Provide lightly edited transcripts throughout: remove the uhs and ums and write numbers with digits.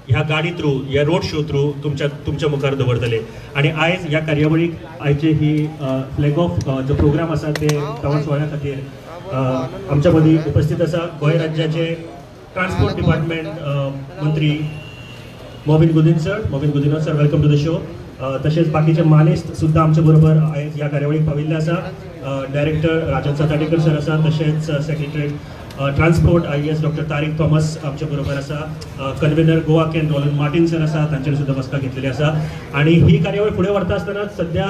ह्या गाडी थ्रू, ह्या रोड शो थ्रू तुमच्या मुखार दवरतले. आनी आयज ह्या कार्यावळीक आयचे ही फ्लॅग ऑफ जो प्रोग्राम आसा ते उक्तावण सुवाळ्या खातीर आमच्या मदीं उपस्थित आसा गोंय राज्याचे ट्रान्सपोर्ट डिपार्टमेंट मंत्री Mauvin Godinho sir. Mauvin Godinho sir, welcome to the show. तशेंच बाकीचे मानेस्त सुद्दां आमचे बरोबर आयज ह्या कार्यावळीक पाविल्ले आसा. डायरेक्टर राजन सातार्डेकर सर आसा, तशेंच secretary transport IAS doctor Tariq Thomas आमचे बरोबर आसा. Convener Goa can Roland Martin sir आसा, तांच्यानी सुद्दां बसका घेतलेली आसा. आनी ही कार्यावळ फुडें व्हरता आसतना सद्या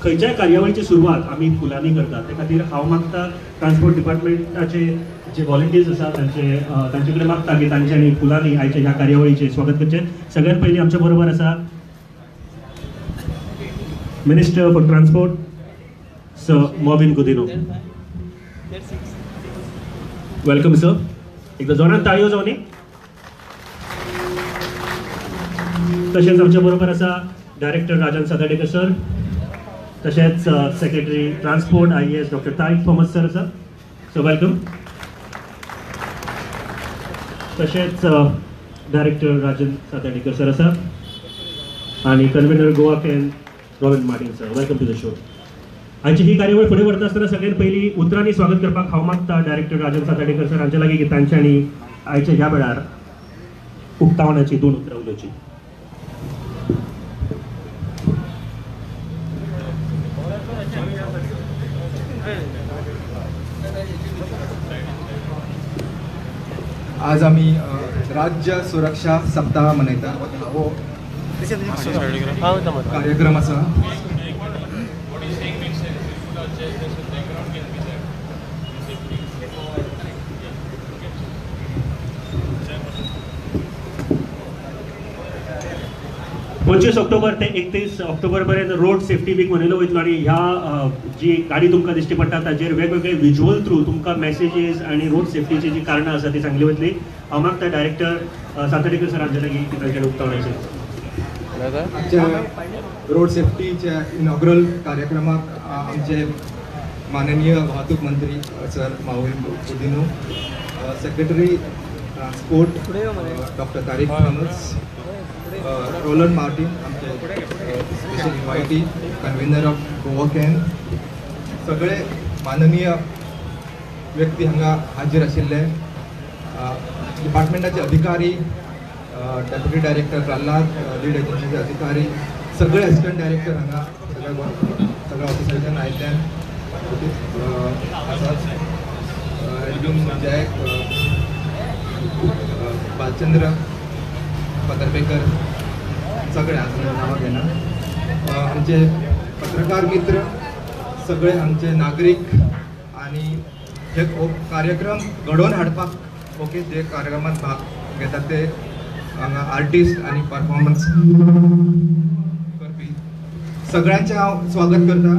खंयच्याय कार्यावळीची सुरवात आमी फुलांनी करतात, ते खातीर हांव मागता ट्रान्सपोर्ट डिपार्टमेंटाचे जे व्हॉलंटियर्स आसा तांचे कडेन मागता की तांच्यांनी फुलांनी आयच्या ह्या कार्यावळीचें स्वागत करचें. सगळ्यात पयलीं आमच्या बरोबर आसा Minister for Transport sir Mauvin Godinho. Welcome sir. एकदा जोरान ताळयो जावनी. तशेंच आमच्या बरोबर आसा डायरेक्टर राजन सातार्डेकर सर, तशेंच secretary transport IAS doctor Tariq Thomas sir आसा, सर welcome. तशेंच डायरेक्टर राजन सातार्डेकर सर आसा आनी convener Goa can Roland Martin sir, welcome to the show. आयची ही कार्यावळ फुडें व्हरता आसतना सगळ्यात पयलीं उतरांनी स्वागत करपाक हांव मागता डायरेक्टर राजन सातार्डेकर सर हांचे लागीं की तांच्यांनी आयच्या ह्या वेळार उक्तावणाची दोन उतरां उलोवची. आज आमी राज्य सुरक्षा सप्ताह मनयता. हो कार्यक्रम आसा. पंचवीस ऑक्टोबर ते 31 ऑक्टोबर पर्यंत रोड सेफ्टी वीक मनयलो वयतलो आनी ह्या जी गाडी तुमकां दिश्टी पडटा ताजेर वेगवेगळे विज्युअल थ्रू तुमकां मॅसेजीस आनी रोड सेफ्टीची जी कारणां आसा ती सांगली वतली. हांव मागता डायरेक्टर सातार्डेकर सर हांचे लागीं तांच्यानी उक्तावणाचें. आमच्या रोड सेफ्टीच्या इनॉग्रल कार्यक्रमाक आमचे माननीय वाहतूक मंत्री sir Mauvin Godinho, secretary transport doctor Tariq Thomas, Roland Martin आमचे special invitee, convener of Goa can, सगळे माननीय व्यक्ती हांगा हाजीर आशिल्ले, डिपार्टमेंटाचे अधिकारी, डेप्युटी डायरेक्टर प्रल्हाद, लीड एजन्सीचे अधिकारी, सगळे असिस्टंट डायरेक्टर हांगा सगळ्या ऑफिसरांच्यान आयिल्ल्यान आसात. एडविन जॅक, बालचंद्र पतरपेकर, सगळे हांगा नांवां घेना. आमचे पत्रकार मित्र, सगळे आमचे नागरीक आनी हे कार्यक्रम घडोवन हाडपाक ओके जे कार्यक्रमात भाग घेतात ते हांगा आर्टिस्ट आनी परफॉर्मन्स करपी सगळ्यांचें हांव स्वागत करता.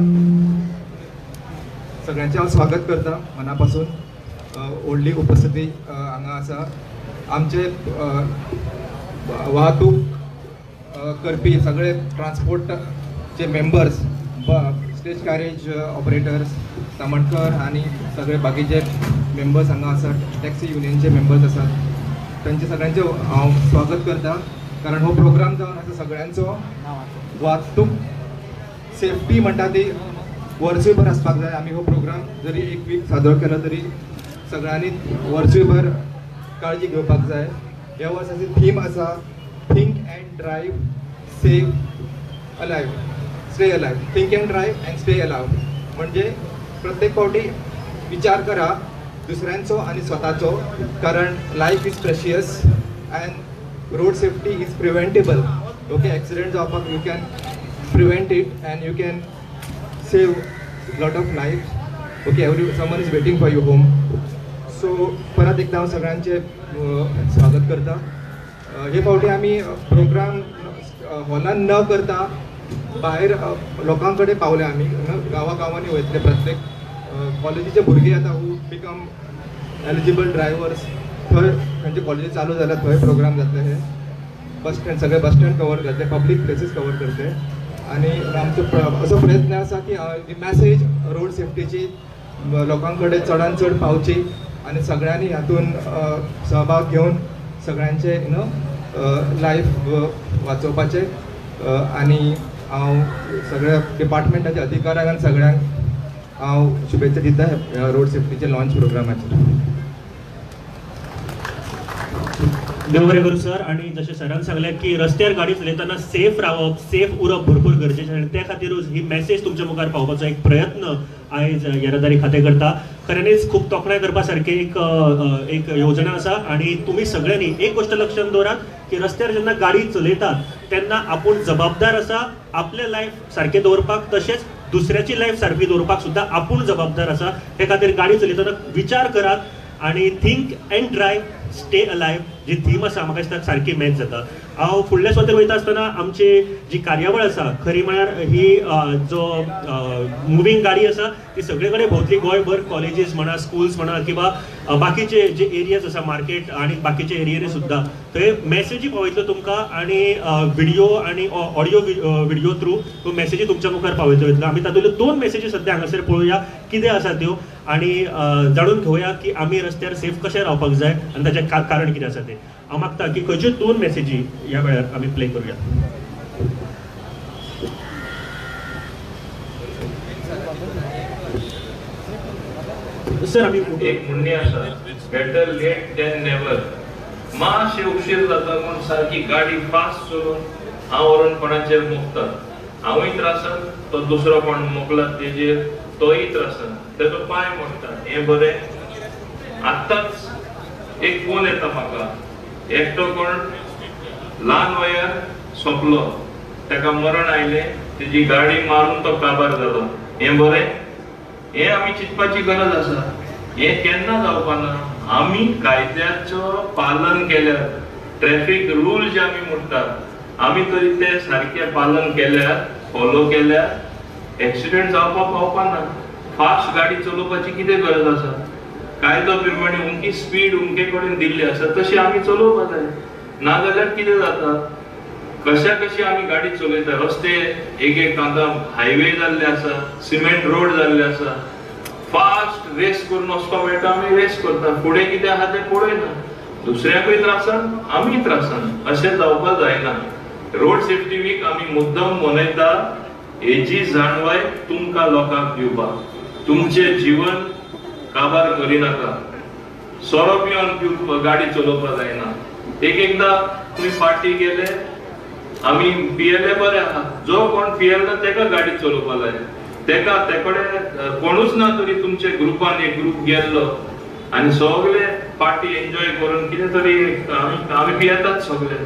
सगळ्यांचें हांव स्वागत करता मना पासून. व्हडली उपस्थिती हांगा आसा. आमचे वाहतूक करपी सगळे ट्रान्सपोर्टचे members, stage carriage operators, Tamhankar आनी सगळे बाकीचे मेंबर्स हांगा आसात, टॅक्सी युनियनचे मेंबर्स आसात, तांचे सगळ्यांचे हांव स्वागत करता. कारण हो प्रोग्राम जावन आसा सगळ्यांचो वाहतूक सेफ्टी म्हणटा ती वर्सूयभर आसपाक जाय. आमी हो प्रोग्राम जरी एक वीक सादर केलो तरी सगळ्यांनी वर्सूयभर काळजी घेवपाक जाय. ह्या वर्साची थीम आसा think and drive save alive, stay alive. Think and drive and stay alive म्हणजे प्रत्येक फावटी विचार करा दुसऱ्यांचो आनी स्वताचो, कारण life is precious and road safety is preventable. Okay, accident जावपाक you can prevent it and you can save lot of life. Okay, every someone is waiting for you home. So परत एकदा हांव सगळ्यांचें स्वागत करता. हे फावटी आमी प्रोग्राम हॉलान न करता भायर लोकां कडेन पावले. आमी गांवा गांवांनी वयतले, प्रत्येक कॉलेजीचे भुरगे आतां हू बिकम एलिजिबल ड्रायव्हर्स, थंय खंयचे कॉलेजी चालू जाल्यार थंय प्रोग्राम जातले. हे बस स्टँड, सगळे बस स्टँड कवर करतले, पब्लीक प्लेसीस कवर करतले. आनी आमचो असो प्रयत्न आसा की ही मॅसेज रोड सेफ्टीची लोकां कडेन चडान चड पावची आनी सगळ्यांनी हातून सहभाग घेवन सगळ्यांचे you know लायफ वाचोवपाचें. आनी हांव सगळ्या डिपार्टमेंटाच्या अधिकाऱ्यांक आनी सगळ्यांक हांव शुभेच्छा दिता रोड सेफ्टीचे लॉन्च प्रोग्रामाचेर. देव बरें करूं सर. आनी जशें सरान सांगलें की रस्त्यार गाडी चलयतना सेफ रावप, सेफ उरप भरपूर गरजेचें आनी त्या खातीरूच ही मॅसेज तुमच्या मुखार पावपाचो एक प्रयत्न आयज येरादारी खातें करता. खऱ्यांनीच खूब तोखणाय करपा सारकी एक एक योजना आसा आनी तुमी सगळ्यांनी एक गोश्ट लक्षांत दवरात की रस्त्यार जेन्ना गाडी चलयतात तेन्ना आपूण जबाबदार आसा आपलें लायफ सारकें दवरपाक, तशेंच दुसऱ्याची लायफ सारकी दवरपाक सुद्दां आपूण जबाबदार आसा. हे खातीर गाडी चलयतना विचार करात आनी think and drive stay alive G theme आसा म्हाका दिसता सारकी मॅच जाता. हांव फुडल्या सुवातेर वयता आसतना आमची जी कार्यावळ आसा खरी म्हळ्यार ही जो मुवींग गाडी आसा ती सगळे कडेन भोंवतली गोंयभर, कॉलेजीस म्हणा, स्कुल्स म्हणा किंवा बाकीचे जे एरियाज आसा मार्केट आनी बाकीचे एरियानी सुद्दां थंय मॅसेजी पावयतलो तुमकां आनी व्हिडियो आनी ऑडियो व्हिडियो थ्रू त्यो मॅसेजी तुमच्या मुखार पावयतलो वयतलो. आमी तातूंतल्यो दोन मॅसेजी सद्या हांगासर पळोवया कितें आसा त्यो आनी जाणून घेवया की आमी रस्त्यार सेफ कशें रावपाक जाय आनी ताचें कारण कितें आसा तें. हांव मागता की खंयच्यो दोन मॅसेजी ह्या वेळार आमी प्ले करुया. सर आमी एक म्हणणी आसा, बेटर लेट दॅन नेवर. मातशें उशीर जाता म्हूण सारकी गाडी फास्ट चलोवन हांव व्हरून कोणाचेर मोखता, हांवूय त्रासान, तो दुसरो कोण मोखला तेजेर तोय त्रासान, तेजो पांय मोडटा. हें बरें. आत्ताच एक फोन येता म्हाका, एकटो कोण ल्हान वयार सोंपलो, ताका मरण आयलें, तेजी गाडी मारून तो काबार जालो. हें बरें? हें आमी चिंतपाची गरज आसा. हें केन्ना जावपाना. आमी कायद्याचो पालन केल्यार, ट्रॅफिक रूल जे आमी म्हणटात आमी तरी ते सारके पालन केल्यार, फॉलो केल्यार एक्सिडंट जावपाक पावपाना. फास्ट गाडी चलोवपाची कितें गरज आसा? कायदो प्रमाणे उमकी स्पीड उमके कडेन दिल्ली आसा तशी आमी चलोवपा जाय. नाजाल्यार कितें जाता, कशा कशी आमी गाडी चलयता. रस्ते एक एक आतां हायवे जाल्ले आसा, सिमेंट रोड जाल्ले आसा, फास्ट रेस करून वचपाक मेळटा, आमी रेस करता, फुडें कितें आसा तें पळयना, दुसऱ्याकूय त्रासान आमी त्रासान. अशें जावपाक जायना. रोड सेफ्टी वीक आमी मुद्दम मनयता हेजी जाणवाय तुमकां लोकांक दिवपाक. तुमचें जीवन काबार करिनाका. सोरो पिवन गाडी चलोवपाक जायना. एक एकदां तुमी पार्टी गेले, आमी पियेले बरें आहा, जो कोण पियेला तेका गाडी चलोवपाक जाय, तेका तेकडे कोणूच ना तरी तुमचे ग्रुपान एक ग्रूप गेल्लो आनी सगळे पार्टी एन्जॉय करून कितें तरी आमी पियेतात, सगळे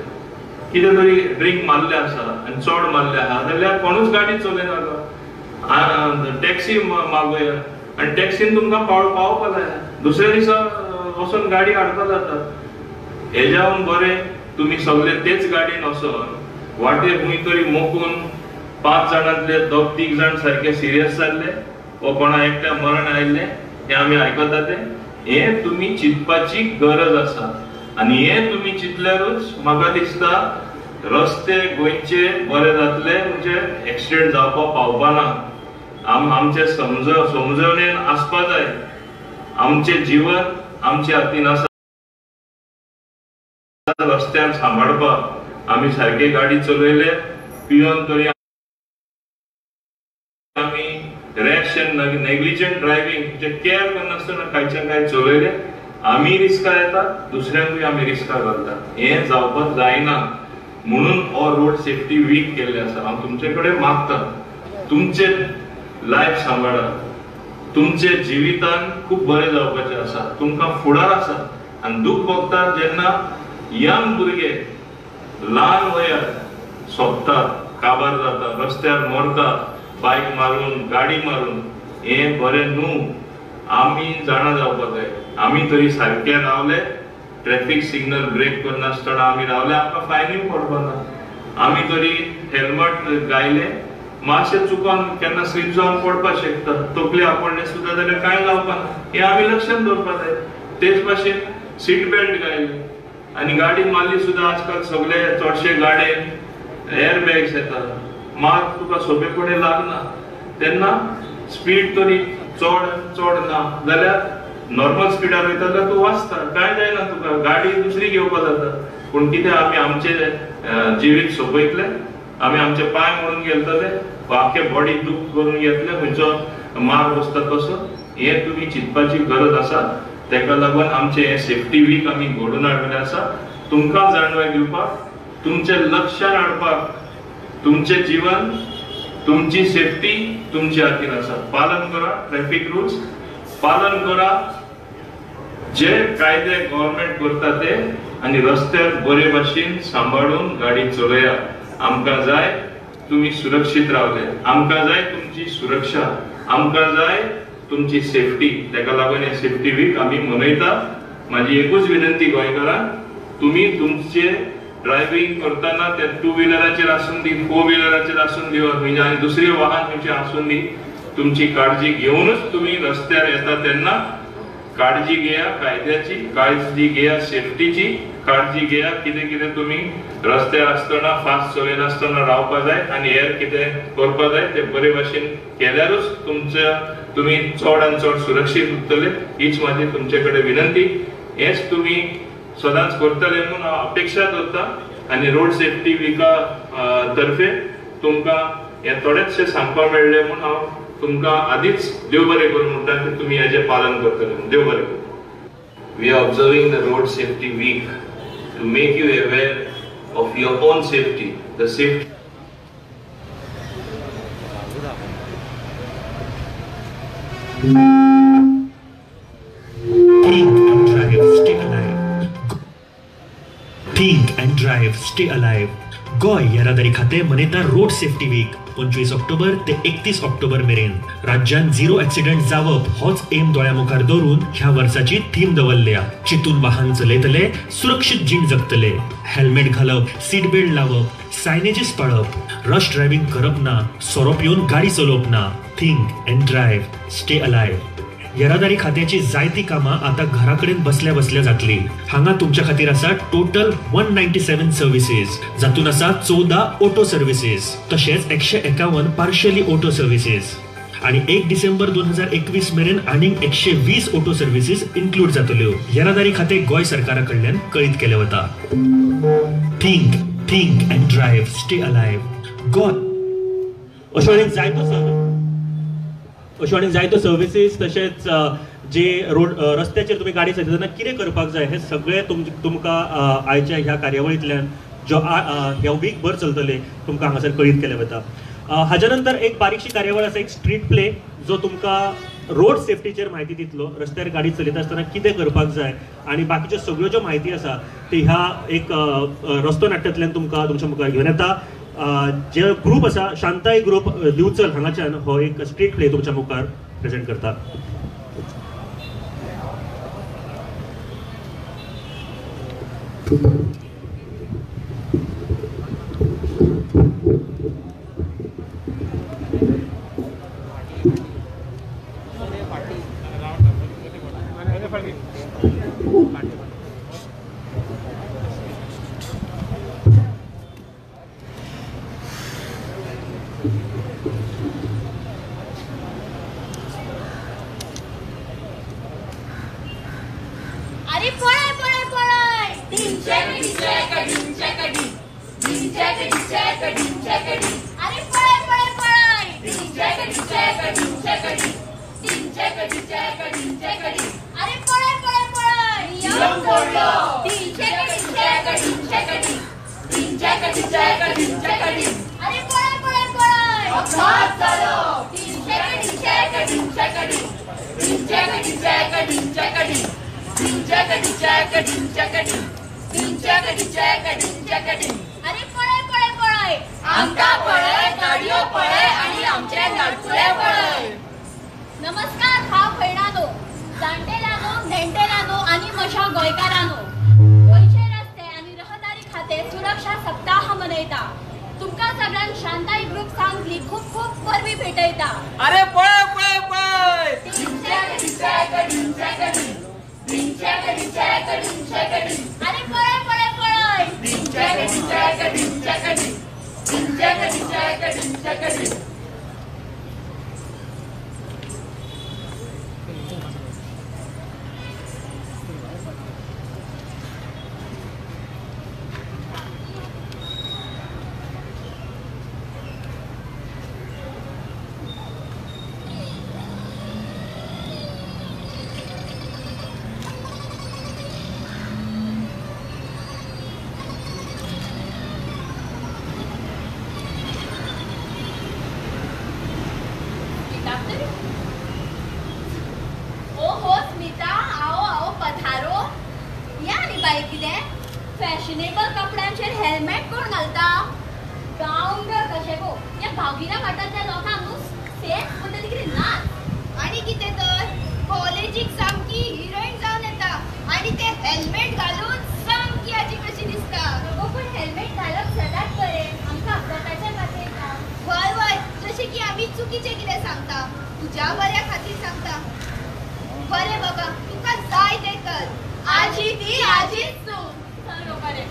कितें तरी ड्रिंक मारले आसा आनी चड मारले आहा जाल्यार कोणूच गाडी चलयनाका. टॅक्सी मागोवया आनी टॅक्सीन तुमकां पावपाक जाय, दुसऱ्या दिसा वचून गाडी हाडपाक जाता. हेज्याहून बरें तुमी सगळे तेच गाडयेन वचोन वाटेर खंय तरी मोखून 5 जाणांतले 2-3 जाण सारके सिरियस जाल्ले वा कोणा एकट्या मरण आयिल्लें हें आमी आयकता तें. हें तुमी चिंतपाची गरज आसा आनी हें तुमी चिंतल्यारूच म्हाका दिसता रस्ते गोंयचे बरे जातले, म्हणजे एक्सिडंट जावपाक पावपाना. आमचे समजवणेन आसपा जाय. आमचें जीवन आमच्या हातीन आसा. रस्त्यार सांबाळपाक आमी सारके गाडी चलयले, पिवन तरी आमी रॅश एंड नेग्लिजंट ड्रायव्हिंग म्हणजे केअर करनासतना कांयच्या कांय चलयले, आमी रिस्कार येता, दुसऱ्यांकूय आमी रिस्कार घालता. हें जावपाक जायना म्हणून हो रोड सेफ्टी वीक केल्ले आसा. हांव तुमचे कडेन मागता, तुमचे लायफ सांबाळा, तुमचे जिवितान खूब बरें जावपाचें आसा, तुमकां फुडार आसा. आनी दूख भोगता जेन्ना यंग भुरगे ल्हान वयार सोंपतात, काबार जाता, रस्त्यार मरता, बायक मारून, गाडी मारून. हें बरें न्हू. आमी जाणा जावपाक जाय. आमी तरी सारके रावले, ट्रॅफिक सिग्नल ब्रेक करनासतना आमी रावले, आमकां फायनूय पडपाना. आमी तरी हेल्मेट घायले, मातशें चुकोन केन्ना स्लीप जावन पडपाक शकता, तकली आपडले सुद्दां जाल्यार कांय जावपाना. हें आमी लक्षांत दवरपाक जाय. तेच भाशेन सीट बेल्ट घायले आनी गाडी मारली सुद्दां आजकाल सगळे चडशे गाडयेन एअर बॅग्स येतात, मात तुका सोंपेपणी लागना. तेन्ना स्पीड तरी चड चड ना जाल्यार नॉर्मल स्पिडार वयता जाल्यार तूं वाचता, कांय जायना तुका, गाडी दुसरी घेवपाक जाता. पूण कितें आमी आमचें जिवीत सोंपयतले, आमी आमचे पांय मोडून घेतले वा आख्खे बॉडी दूख करून घेतले, खंयचो मार बसता तसो, हें तुमी चिंतपाची गरज आसा. तेका लागून आमचें हें सेफ्टी वीक आमी घडोवन हाडलें आसा, तुमकां जाणवाय दिवपाक, तुमचें लक्षान हाडपाक, तुमचें जिवन तुमची सेफ्टी तुमच्या हातीन आसा. पालन करा ट्रॅफिक रुल्स, पालन करा जे कायदे गव्हर्मेंट करता ते, आनी रस्त्यार बरे भाशेन सांबाळून गाडी चलया. आमकां जाय तुमी सुरक्षीत रावले, आमकां जाय तुमची सुरक्षा, आमकां जाय तुमची सेफ्टी. तेका लागून हे सेफ्टी वीक आमी मनयता. म्हाजी एकूच विनंती गोंयकारांक, तुमी तुमचे ड्रायव्हिंग करतना ते टू व्हिलराचेर आसून दी, फोर व्हिलराचेर आसून दी, आनी दुसरे वाहन खंयचें आसून दी, तुमची काळजी घेवनूच तुमी रस्त्यार येता तेन्ना काळजी घेया, कायद्याची काळजी घेया, सेफ्टीची काळजी घेया. कितें कितें तुमी रस्त्यार आसतना फास्ट चलयनासतना रावपा जाय आनी हेर कितें करपा जाय ते बरे भाशेन केल्यारूच तुमच्या तुमी चड आनी चड सुरक्षीत उरतले. हीच म्हाजी तुमचे कडेन विनंती. हेच तुमी सदांच करतले म्हणून हांव अपेक्षा दवरता आनी रोड सेफ्टी विका तर्फे तुमकां हें थोडेचशें सांगपाक मेळ्ळें म्हूण हांव तुमकां आदींच देव बरें करूं म्हणटा की तुमी हेजें पालन करतले म्हूण. देव बरें करूं. We are observing the road safety week to make you aware of your own safety, the safety. Think and drive, stay alive. Think and drive, stay alive. Goa येरादारी खातें मनयता रोड सेफ्टी वीक 25 ऑक्टोबर ते 31 ऑक्टोबर मेरेन. राज्यांत zero accident जावप होच M दोळ्या मुखार दवरून ह्या वर्साची थीम दवरल्या. चितून वाहन चलयतले, सुरक्षीत जीण जगतले. हेल्मेट घालप, सीट बेल्ट लावप, सायनेजीस पाळप, रश ड्रायव्हिंग करप ना, सोरो पिवन गाडी चलोवप ना. Think and drive, stay alive. येरादारी खात्याची जायती कामां आतां घरा कडेन बसल्या बसल्या जातली. हांगा तुमच्या खातीर आसा टोटल 197 सर्विसीस, जातून आसा 14 ऑटो सर्विसीस, तशेंच 151 पार्शियली ऑटो सर्विसीस आनी 1 डिसेंबर 2021 मेरेन आनीक 120 ऑटो सर्विसीस इन्क्लूड जातल्यो. येरादारी खातें गोंय सरकारा कडल्यान कळीत केलें वता. Think, think and drive, stay alive. Goa अश्यो आनीक जायत्यो सर्विसीस तशेंच जे रोड रस्त्याचेर तुमी गाडी चलयता तेन्ना कितें करपाक जाय हें सगळें तुमकां आयच्या ह्या कार्यावळींतल्यान जो ह्या वीक भर चलतले तुमकां हांगासर कळीत केलें वता. हाज्या नंतर एक बारीकशी कार्यावळ आसा, एक स्ट्रीट प्ले जो तुमकां रोड सेफ्टीचेर म्हायती दितलो. रस्त्यार गाडी चलयता आसतना कितें करपाक जाय आनी बाकीच्यो सगळ्यो ज्यो म्हायती आसा ती ह्या एक रस्तो नाट्यांतल्यान तुमकां तुमच्या मुखार घेवन येता. जे ग्रूप आसा शांताई ग्रूप दिवचल हांगाच्यान हो एक स्ट्रीट प्ले तुमच्या मुखार प्रेजेंट करता. अरे पळय पळय पळय अरे पळय पळय पळय अरे पळय पळय पळय अरे पळय पळय पळय अरे पळय पळय पळय आमकां पळय, गाडयो पळय आनी आमचे नडकुळे पळय. नमस्कार, हांव भयणानो, जाणटेलानो, नेणटेलानो आनी म्हज्या गोंयकारानो, गोंयचे रस्ते आनी रहदारी खातें सुरक्षा सप्ताह मनयता. तुमकां सगळ्यांक शांताई ग्रूप सांगली खूब खूब परबीं भेटयता. अरे पळय पळय पळय अरे पळय पळय पळय फॅशनेबल कपड्यांचेर हेल्मेट कोण घालता? गांवकर कशें गो ह्या गांवगिऱ्या वाठारांतल्या लोकांक न्हू सेफ म्हणटा ती कितें ना. आनी कितें तर कॉलेजीक सामकी हिरोईन जावन येता आनी ते हेल्मेट घालून सामकी आजी कशी दिसता. गो पूण हेल्मेट घालप सदांच बरें, आमकां अपघाताच्या वाचयता. वय वय, जशें की आमी चुकीचें कितें सांगता, तुज्या बऱ्या खातीर सांगता. बरें बाबा, तुका जाय तें कर. आजी ती आजीच तूं. चल गो बरें.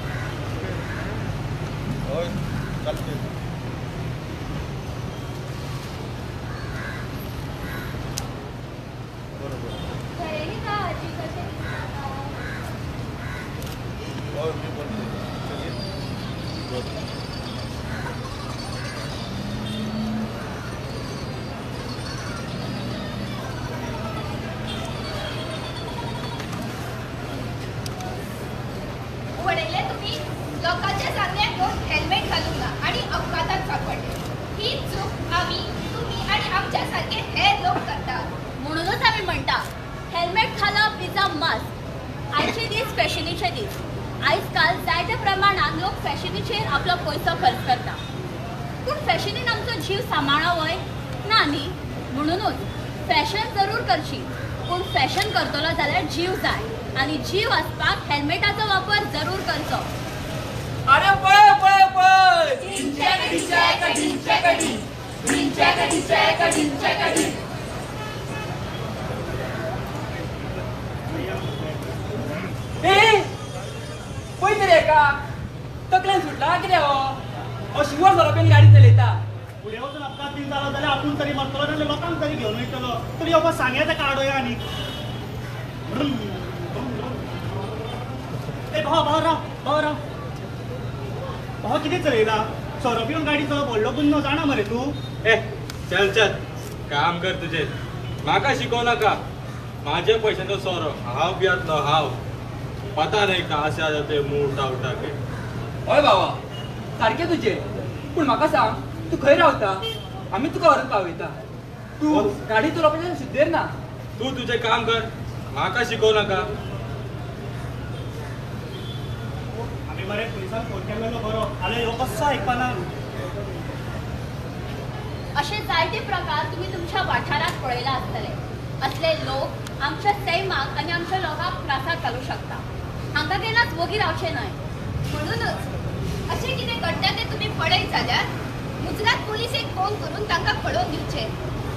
वडयले तुमी लोकांच्या सांगण्याक घेवन हेल्मेट घालूंक ना आनी अपघातात सापडले. ही चूक आमी, तुमी आनी आमच्या सारके हेर लोक करतात. म्हणूनच आमी म्हणटा हेल्मेट घालप is a must. आयचे दीस फॅशनीचे दीस. आयज काल जायत्या प्रमाणान लोक फॅशनीचेर आपलो पयसो खर्च करता, पूण फॅशनीन आमचो जीव सांबाळो वय ना न्ही. म्हणूनच फॅशन जरूर करची, पूण फॅशन करतलो जाल्यार जीव जाय आनी जीव आसपाक हेल्मेटाचो वापर जरूर करचो. अरे पळय पळय पळय, पळय तरी एका तकलेन सुटला कितें हो शिवर सोरो पिवन गाडी चलयता. फुडें वचून अपघात बीन जालो जाल्यार आपूण तरी मरतलो नाल्यार लोकांक तरी घेवन वयतलो. तरी बाबा सांगया ताका आडोया आनी ए भाव भाव राव भाव राव भाव, कितें चलयला? सोरो पिवन गाडी चलोवप व्हडलो गुन्नो जाणा मरे तूं. ए चल चल, काम कर तुजें, म्हाका शिकोवं नाका. माझ्या पैशांचो सोरो हांव पियातलो हांव, पता नाही कहाँ से आ जाते मुंह उठा उठा के. हय बाबा, सारकें तुजें, पूण म्हाका सांग तूं खंय रावता? आमी तुका व्हरून पावयता. तूं गाडी चलोवपाचें सुद्देर ना. तूं तुजें काम कर, म्हाका शिकोवं नाका. आमी मरे पुलिसांक फोन केल्लो बरो, आले ह्यो कसो आयकपाना. अशे जायते प्रकार तुमी तुमच्या वाठारांत पळयला आसतले. असले लोक आमच्या सैमाक आनी आमच्या लोकांक त्रासाक घालूं शकता. हांकां केन्नाच वोगी रावचें न्हय. म्हणूनच अशें कितें घडटा तें तुमी पळयत जाल्यार मुजरात पुलिसेक फोन करून तांकां कळोवन दिवचें.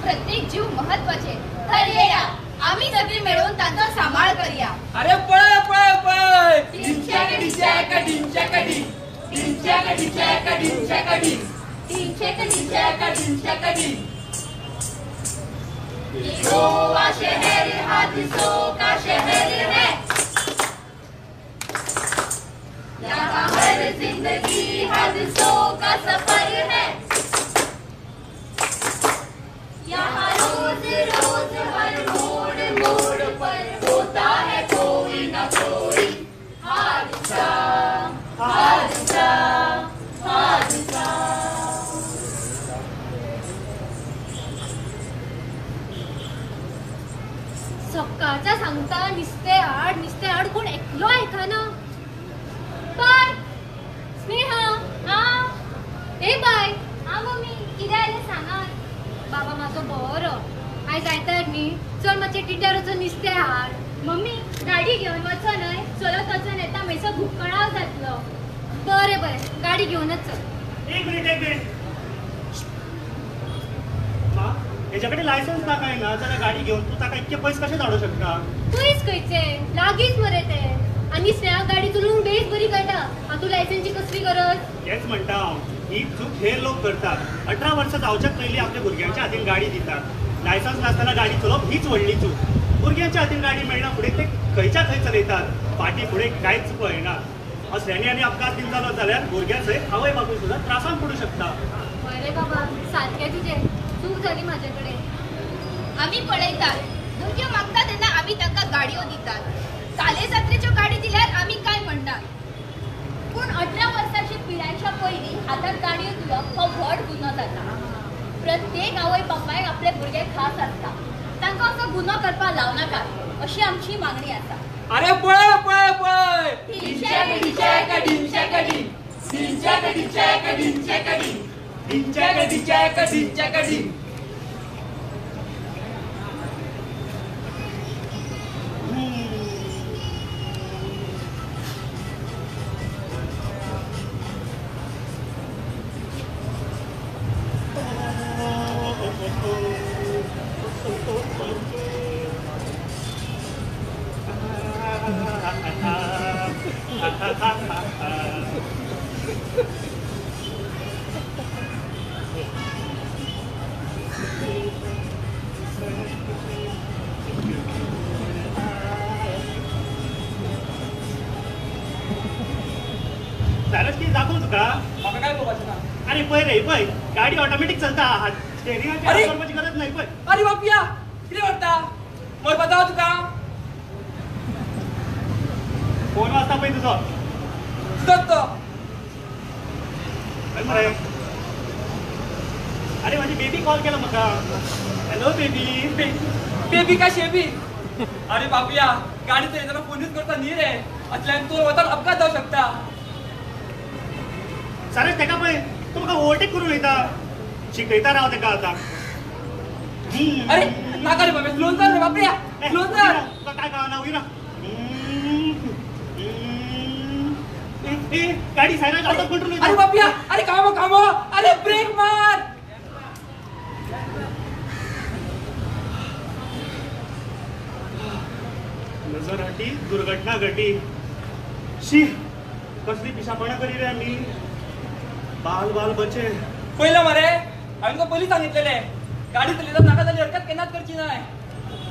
प्रत्येक जीव महत्वाचे. तर येया आमी सगळीं मेळून तांचो सांबाळ करया. अरे पळय पळय पळय, गोवा शहर हादसों का शहर है, यहाँ हर जिंदगी हादसों का सफर है, यहाँ रोज रोज हर मोड़ मोड़ पर होता है कोई ना कोई हादसा हादसा हादसा. सकाळचा सांगता नुस्तें हाड नुस्तें हाड, कोण एकलो आयकना. बाय स्नेहा. आं ए बाय. आं मम्मी, कितें जालें सांगात. बाबा म्हाजो बरो आयज आयतार न्ही, चल मातशें टिट्यार वचून नुस्तें हाड. मम्मी गाडी घेवन वचो न्हय, चलत वचून येता म्हणसर भुकणाव जातलो. बरें बरें, गाडी घेवनच चल. एक मिनिट एक मिनिट, हेच्या कडेन लायसन्स ना काय ना जाल्यार गाडी घेवन तूं ताका इतके पयस कशें धाडूंक शकता? पयस खंयचे, लागींच मरे तें. आनी स्नेहा गाडी चलोवंक बेस बरी कळटा. हातूंत लायसन्सची कसली गरज? तेच म्हणटा हांव, ही चूक हेर लोक करतात. 18 वर्सां जावच्याच पयलीं आपल्या भुरग्यांच्या हातीन गाडी दितात. लायसन्स नासतना गाडी चलोवप हीच व्हडली चूक. भुरग्यांच्या हातीन गाडी मेळना फुडें ते खंयच्या खंय चलयतात, फाटीं फुडें कांयच पळयना. असल्यांनी आनी अपघात बीन जालो जाल्यार भुरग्यां सयत आवय बापूय सुद्दां त्रासांत पडूं शकता. बरें बाबा, सारकें तुजें, चूक जाली म्हाजे कडेन. आमी पळयतात भुरग्यो मागता तेन्ना आमी तांकां गाडयो दितात. काले जात्रेच्यो गाडी दिल्यार आमी कांय म्हणनात. पूण 18 वर्सांची पिरायेच्या पयलीं हातांत गाडयो दिवप हो व्हड गुन्हो जाता. प्रत्येक आवय बापायक आपले भुरगे खास आसता, तांकां असो गुन्हो करपाक लावनाकात अशी आमची मागणी आसा. अरे पळय पळय पळय ढिंच्याक ढिंच्याक ढिंच्याक ढिंग ढिंच्याक ढिंच्याक ढिंच्याक ढिंग ढिंच्याक ढिंच्याक ढिंच्याक ढिंग. दाखव तुका म्हाका काय पळोवपाचें ना. अरे पळय रे पळय गाडी ऑटोमॅटीक चलता, स्टेरिंगाचेर करपाची गरज नाही पळय. अरे बापिया कितें करता, मरपाचो हांव तुका. फोन वाजता पळय तुजो. तुजोच तो. मरे अरे माझी बेबी कॉल केला म्हाका. Hello baby. बेबी काय शेबी. अरे बापिया गाडी चलयतना फोनूच करता न्ही रे, असल्यान तूं वतान अपघात जावं शकता. सारेच तेका पळय तूं म्हाका ओवरटेक करून वयता, शिकयता राव तेका आतां. अरे नाका रे बाबा, स्लो चल रे बापया, स्लो चल. तुका काय कळना वयर. गाडी सायराज आउट ऑफ कंट्रोल. अरे बापिया अरे कामो कामो, अरे ब्रेक मार. नजर हटी दुर्घटना घटी. शी कसली पिशापणा करी रे आमी. बाल बाल बचे. पयलं मरे हांवें तुका पयलीं सांगितलेलें गाडी चलयतना नाका जाली हरकत केन्नाच करची नाय.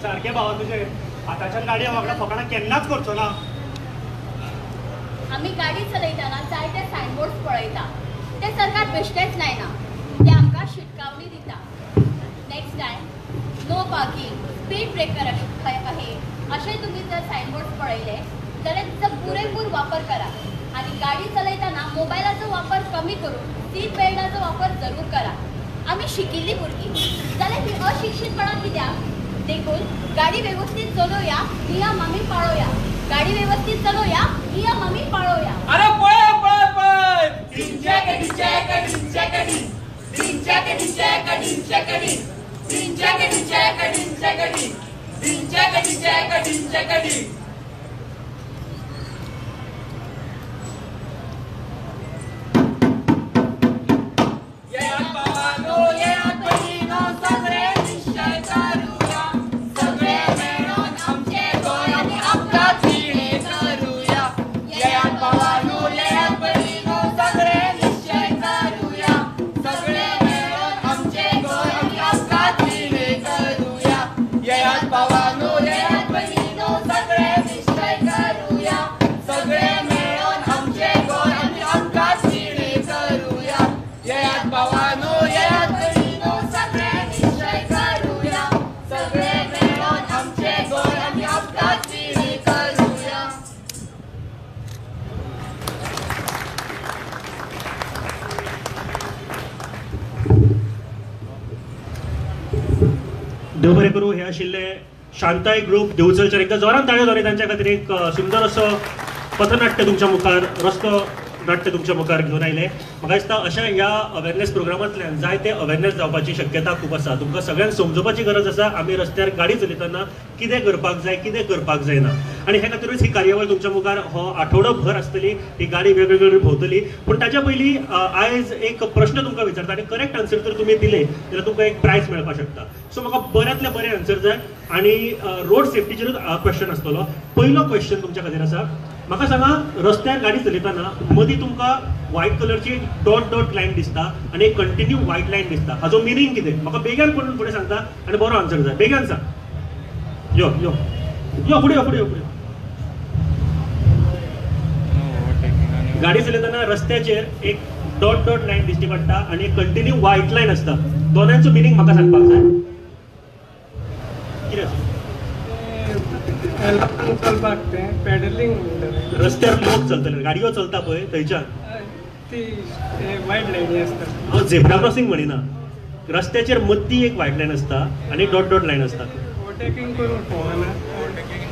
सारकें भावा तुजें, आतांच्यान गाडी वांगडा फकाणां केन्नाच करचो ना. आमी गाडी चलयतना जायते सायनबोर्ड पळयता, ते सरकार बेश्टेच लायना, ते आमकां शिटकावणी दिता. Next time no parking, speed breaker आहे अशें तुमी जर सायनबोर्ड पळयले जाल्यार तिचो पुरेपूर वापर करा आनी गाडी चलयतना मोबायलाचो वापर कमी करून सीट बेल्टाचो वापर जरूर करा. आमी शिकिल्लीं भुरगीं जाल्यार ही अशिक्षीतपणां कित्याक? देखून गाडी वेवस्थीत चलोवया, नियम आमी पाळोवया. गाडी वेवस्थीत चलोवया, नियम आमी पाळोवया. अरे पळय पळय पळय ढिंच्याक ढिंच्याक ढिंच्याक ढिंग ढिंच्याक ढिंच्याक ढिंच्याक ढिंग ढिंच्याक ढिंच्याक ढिंच्याक ढिंग ढिंच्याक ढिंच्याक ढिंच्याक ढिंग. देव बरें करूं. हे आशिल्ले शांताय ग्रुप देवचलचेर. एकदा जोरान ताळयो जावया तांच्या खातीर. एक सुंदर असो पथनाट्य तुमच्या मुखार, रस्तो नाट्य तुमच्या मुखार घेवन आयले. म्हाका दिसता अशा ह्या अवेरनेस प्रोग्रामांतल्यान जायते अवेरनेस जावपाची शक्यता खूब आसा. तुमकां सगळ्यांक समजोवपाची गरज आसा आमी रस्त्यार गाडी चलयतना कितें करपाक जाय, कितें करपाक जायना. आनी हे खातीरूच ही कार्यावळ तुमच्या मुखार हो आठवडो भर आसतली. ही गाडी वेगवेगळी भोंवतली. पूण ताच्या पयलीं आयज एक प्रश्न तुमकां विचारता आनी करेक्ट आन्सर जर तुमी दिले जाल्यार तुमकां एक प्रायज मेळपाक शकता. सो म्हाका बऱ्यांतले बरें आन्सर जाय आनी रोड सेफ्टीचेरूच क्वेश्चन आसतलो. पयलो क्वेश्चन तुमच्या खातीर आसा, म्हाका सांगा रस्त्यार गाडी चलयतना मदीं तुमकां व्हायट कलरची एक डॉट डॉट लायन दिसता आनी एक कंटिन्यू व्हायट लायन दिसता, हाजो मिनींग कितें? म्हाका बेगान पडून फुडें सांगता आनी बरो आन्सर जाय. बेगान सांग. यो यो यो फुडें यो फुडें यो फुडें. गाडी चलयतना रस्त्याचेर एक डॉट डॉट लायन दिश्टी पडटा आनी एक कंटिन्यू व्हायट लायन आसता, दोनांचो मिनींग म्हाका सांगपाक जाय. कितें आसा? चलपाक तें पेडलिंग म्हणटाले. रस्त्यार लोक चलतले, गाडयो चलता पळय थंयच्यान ती वायट लायनी आसता. हांव झेब्रा क्रॉसिंग म्हणिना, रस्त्याचेर मदीं एक व्हायट लायन आसता आनी डॉट डॉट लायन आसता. ओवरटेकींग करूंक फावना,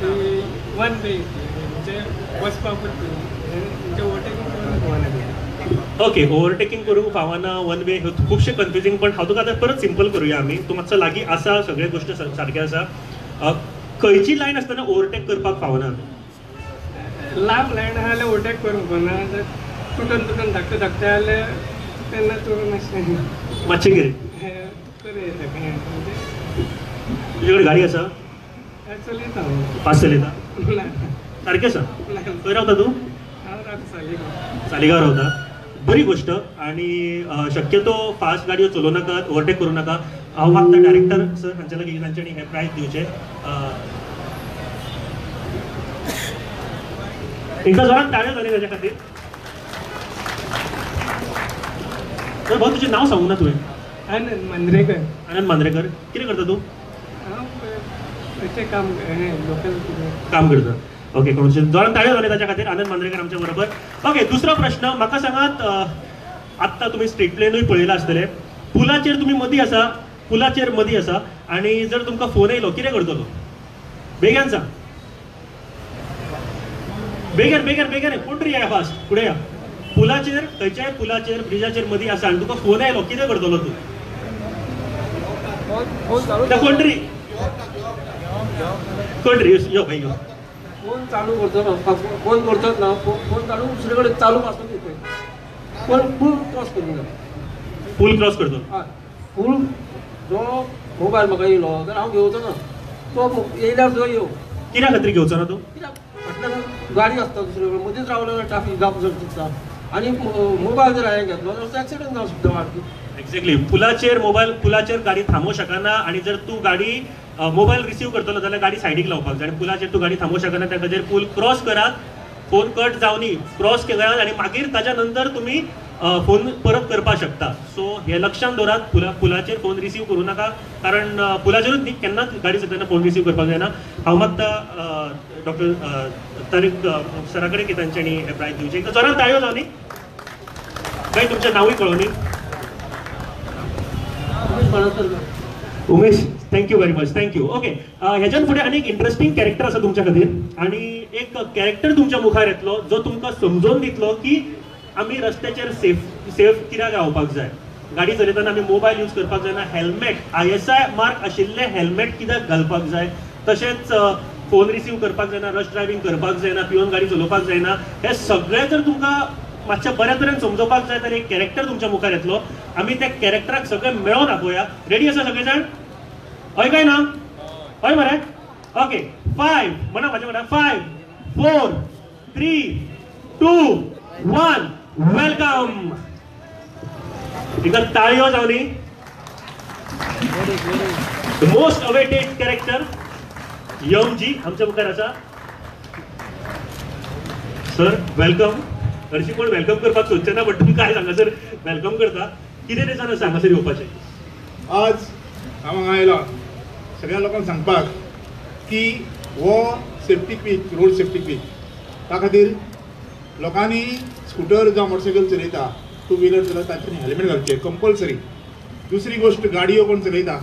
ती वन वे म्हणजे वचपाकूच म्हणजे ओवरटेकींग करूंक फावना. ओके, ओवरटेकींग करूंक फावना, वन वे, खुबशे कन्फ्युजींग, पण हांव तुका आतां परत सिंपल करुया आमी. तूं मातसो लागीं आसा, सगळे गोश्ट सारके आसा. खंयची लायन आसतना ओवरटेक करपाक फावना? लांब लायन आहा जाल्यार ओवरटेक करूंक फावना. जर तुटून तुटून धाकटे धाकटे जाल्यार तेन्ना तूं मातशें मातशें कितें करूं येता. म्हणजे तुजे कडेन गाडी आसा? चलयता हांव. पास चलयता? सारकें आसा. खंय रावता तूं? हांव रावता सालिगांव. सालिगांव रावता, बरी गोश्ट. आनी शक्यतो फास्ट गाडयो चलोवं नाकात, ओवरटेक करूं नाका. हांव मागता डायरेक्टर सर हांच्या लागीं तांच्यांनी हें प्रायज दिवचें. एकदा जोरान टाळयो जाली ताच्या खातीर. तर भाऊ, तुजें नांव सांगूंक ना तुवें. आनंद मांद्रेकर. आनंद मांद्रेकर, कितें करता तूं? हांव खंयचें काम लोकल काम करता. ओके, कोण जोरान टाळयो जाले ताच्या खातीर. आनंद मांद्रेकर आमच्या बरोबर. ओके, दुसरो प्रश्न म्हाका सांगात, आत्तां तुमी स्ट्रीट प्लेनूय पळयलां आसतलें, पुलाचेर तुमी मदीं आसा, पुलाचेर मदीं आसा आनी जर तुमकां फोन येयलो कितें करतलो? बेगीन सांग, बेगीन बेगीन बेगीन, कोण तरी या फास्ट फुडें या. पुलाचेर, खंयच्याय पुलाचेर ब्रिजाचेर मदीं आसा आनी तुका फोन आयलो, कितें करतलो तूं? कोण तरी कोण तरी यो भाई यो. फोन चालू करतो ना, फोन करतोच ना, फोन चालू दुसरे कडेन चालू आसता न्ही, पण पूल क्रॉस करूंक जाय. पूल क्रॉस करतो? हय, पूल जो मोबायल म्हाका येयलो जाल्यार हांव घेवचो ना, तो येयल्यार सुद्दां येवं. कित्या खातीर घेवचो ना तूं? कित्याक फाटल्यान गाडी आसता, दुसरे कडेन मदींच रावलो जाल्यार ट्राफीक जाम शकता आनी मोबायल जर हांवें घेतलो जाल्यार एक्सिडंट जावंक शकता वाटत. एक्झॅक्टली, पुलाचेर मोबायल, पुलाचेर गाडी थांबोवंक शकना आनी जर तूं गाडी मोबायल रिसीव करतलो जाल्यार गाडी सायडीक लावपाक जाय आनी पुलाचेर तूं गाडी थांबोवंक शकना, त्या खातीर पूल क्रॉस करात, फोन कट जावनी, क्रॉस करात आनी मागीर ताच्या नंतर तुमी फोन परत करपाक शकता. सो हे लक्षांत दवरात, पुलाचेर फोन रिसीव करूं नाका, कारण पुलाचेरूच न्ही केन्नाच गाडी चलयतना फोन रिसीव करपाक जायना. हांव मागता डॉक्टर तारीक सरा कडेन की तांच्यांनी हें प्रायज दिवचें. एकदां जोरान ताळयो जावनी. काय तुमचें नांवूय कळोनी? Umesh, thank you very much, thank you. Okay, ह्याच्यान फुडें आनी एक इंट्रस्टींग कॅरेक्टर आसा तुमच्या खातीर आनी एक कॅरेक्टर तुमच्या मुखार येतलो जो तुमकां समजोवन दितलो की आमी रस्त्याचेर सेफ कित्याक रावपाक जाय, गाडी चलयतना आमी मोबायल यूज करपाक जायना, हेल्मेट ISI mark आशिल्लें हेल्मेट कित्याक घालपाक जाय, तशेंच फोन रिसीव करपाक जायना, रश ड्रायव्हींग करपाक जायना, पिवन गाडी चलोवपाक जायना. हे सगळें जर तुमकां मातशें बऱ्या तरेन समजोवपाक जाय जाल्यार एक कॅरेक्टर तुमच्या मुखार येतलो. आमी त्या कॅरेक्टराक सगळें मेळोवन दाखोवया. रेडी आसा सगळे जाण? हय काय ना? हय मरे? ओके, 5 म्हणा म्हाज्या वांगडा, 5 4 3 2 1 welcome. एकदा ताळयो जावनी. The most awaited character Yamji आमच्या मुखार आसा. Sir welcome. हरशीं कोण welcome करपाक सोदचे ना, बट तुमकां आयज हांगासर welcome करता. कितें रिजन आसा हांगासर येवपाचें? आज हांव हांगा आयला सगळ्या लोकांक सांगपाक की हो safety week, road safety week, त्या खातीर लोकांनी स्कुटर जावं मोटरसायकल चलयता, टू व्हिलर चलयता, तांच्यांनी हेल्मेट घालचें कंपल्सरी. दुसरी गोश्ट, गाडयो कोण चलयता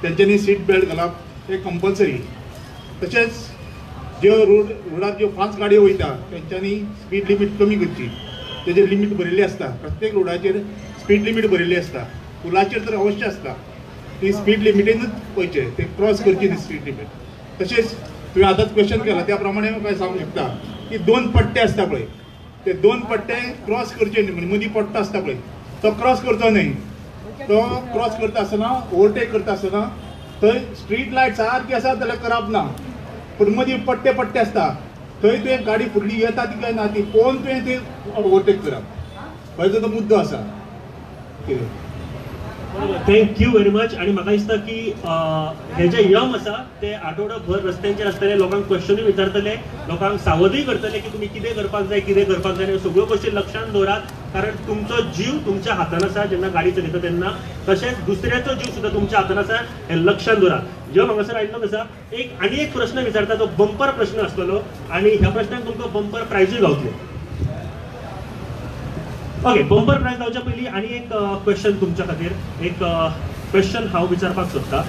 तेंच्यांनी सीट बेल्ट घालप हें कंपल्सरी. तशेंच ज्यो रोडार ज्यो फास्ट गाडयो वयता तेंच्यांनी स्पीड लिमीट कमी करची. तेजेर लिमीट बरयल्ली आसता, प्रत्येक रोडाचेर स्पीड लिमीट बरयल्ली आसता, पुलाचेर तर अवश्य आसता, ती स्पीड लिमिटीनूच वयचें, ते क्रॉस करची न्ही स्पीड लिमीट. तशेंच तुवें आतांच क्वेश्चन केलां त्या प्रमाणे हांव काय सांगूंक शकता की 2 पट्टे आसता पळय, ते 2 पट्टे क्रॉस करचे न्ही, म्हणजे मदीं पट्टो आसता पळय तो क्रॉस करचो न्ही. तो क्रॉस करता आसतना, ओवरटेक करता आसतना थंय स्ट्रीट लायट सारकी आसा जाल्यार करप ना, पूण मदीं पट्टे पट्टे आसता थंय तुवें गाडी फुडली येता ती काय ना ती पळोवन तुवें थंय ओवरटेक करप, हो तो मुद्दो आसा. कितें thank you very much. आनी म्हाका दिसता की हे जे यम आसा ते आठवडोभर रस्त्यांचेर आसतले, लोकांक क्वेश्चनूय विचारतले, लोकांक सावधूय करतले की तुमी कितें करपाक जाय, कितें करपाक जाय. सगळ्यो गोश्टी लक्षांत दवरात, कारण तुमचो जीव तुमच्या हातान आसा जेन्ना गाडी चलयता तेन्ना, तशेंच दुसऱ्याचो जीव सुद्दां तुमच्या हातान आसा हें लक्षांत दवरात. यम हांगासर आयिल्लो आसा, एक आनी एक प्रश्न विचारता तो बंपर प्रश्न आसतलो आनी ह्या प्रश्नाक तुमकां बंपर प्रायजूय गावतले. ओके, बंपर प्रायज जावच्या पयलीं आनी एक क्वेश्चन तुमच्या खातीर, एक क्वेश्चन हांव विचारपाक सोदता.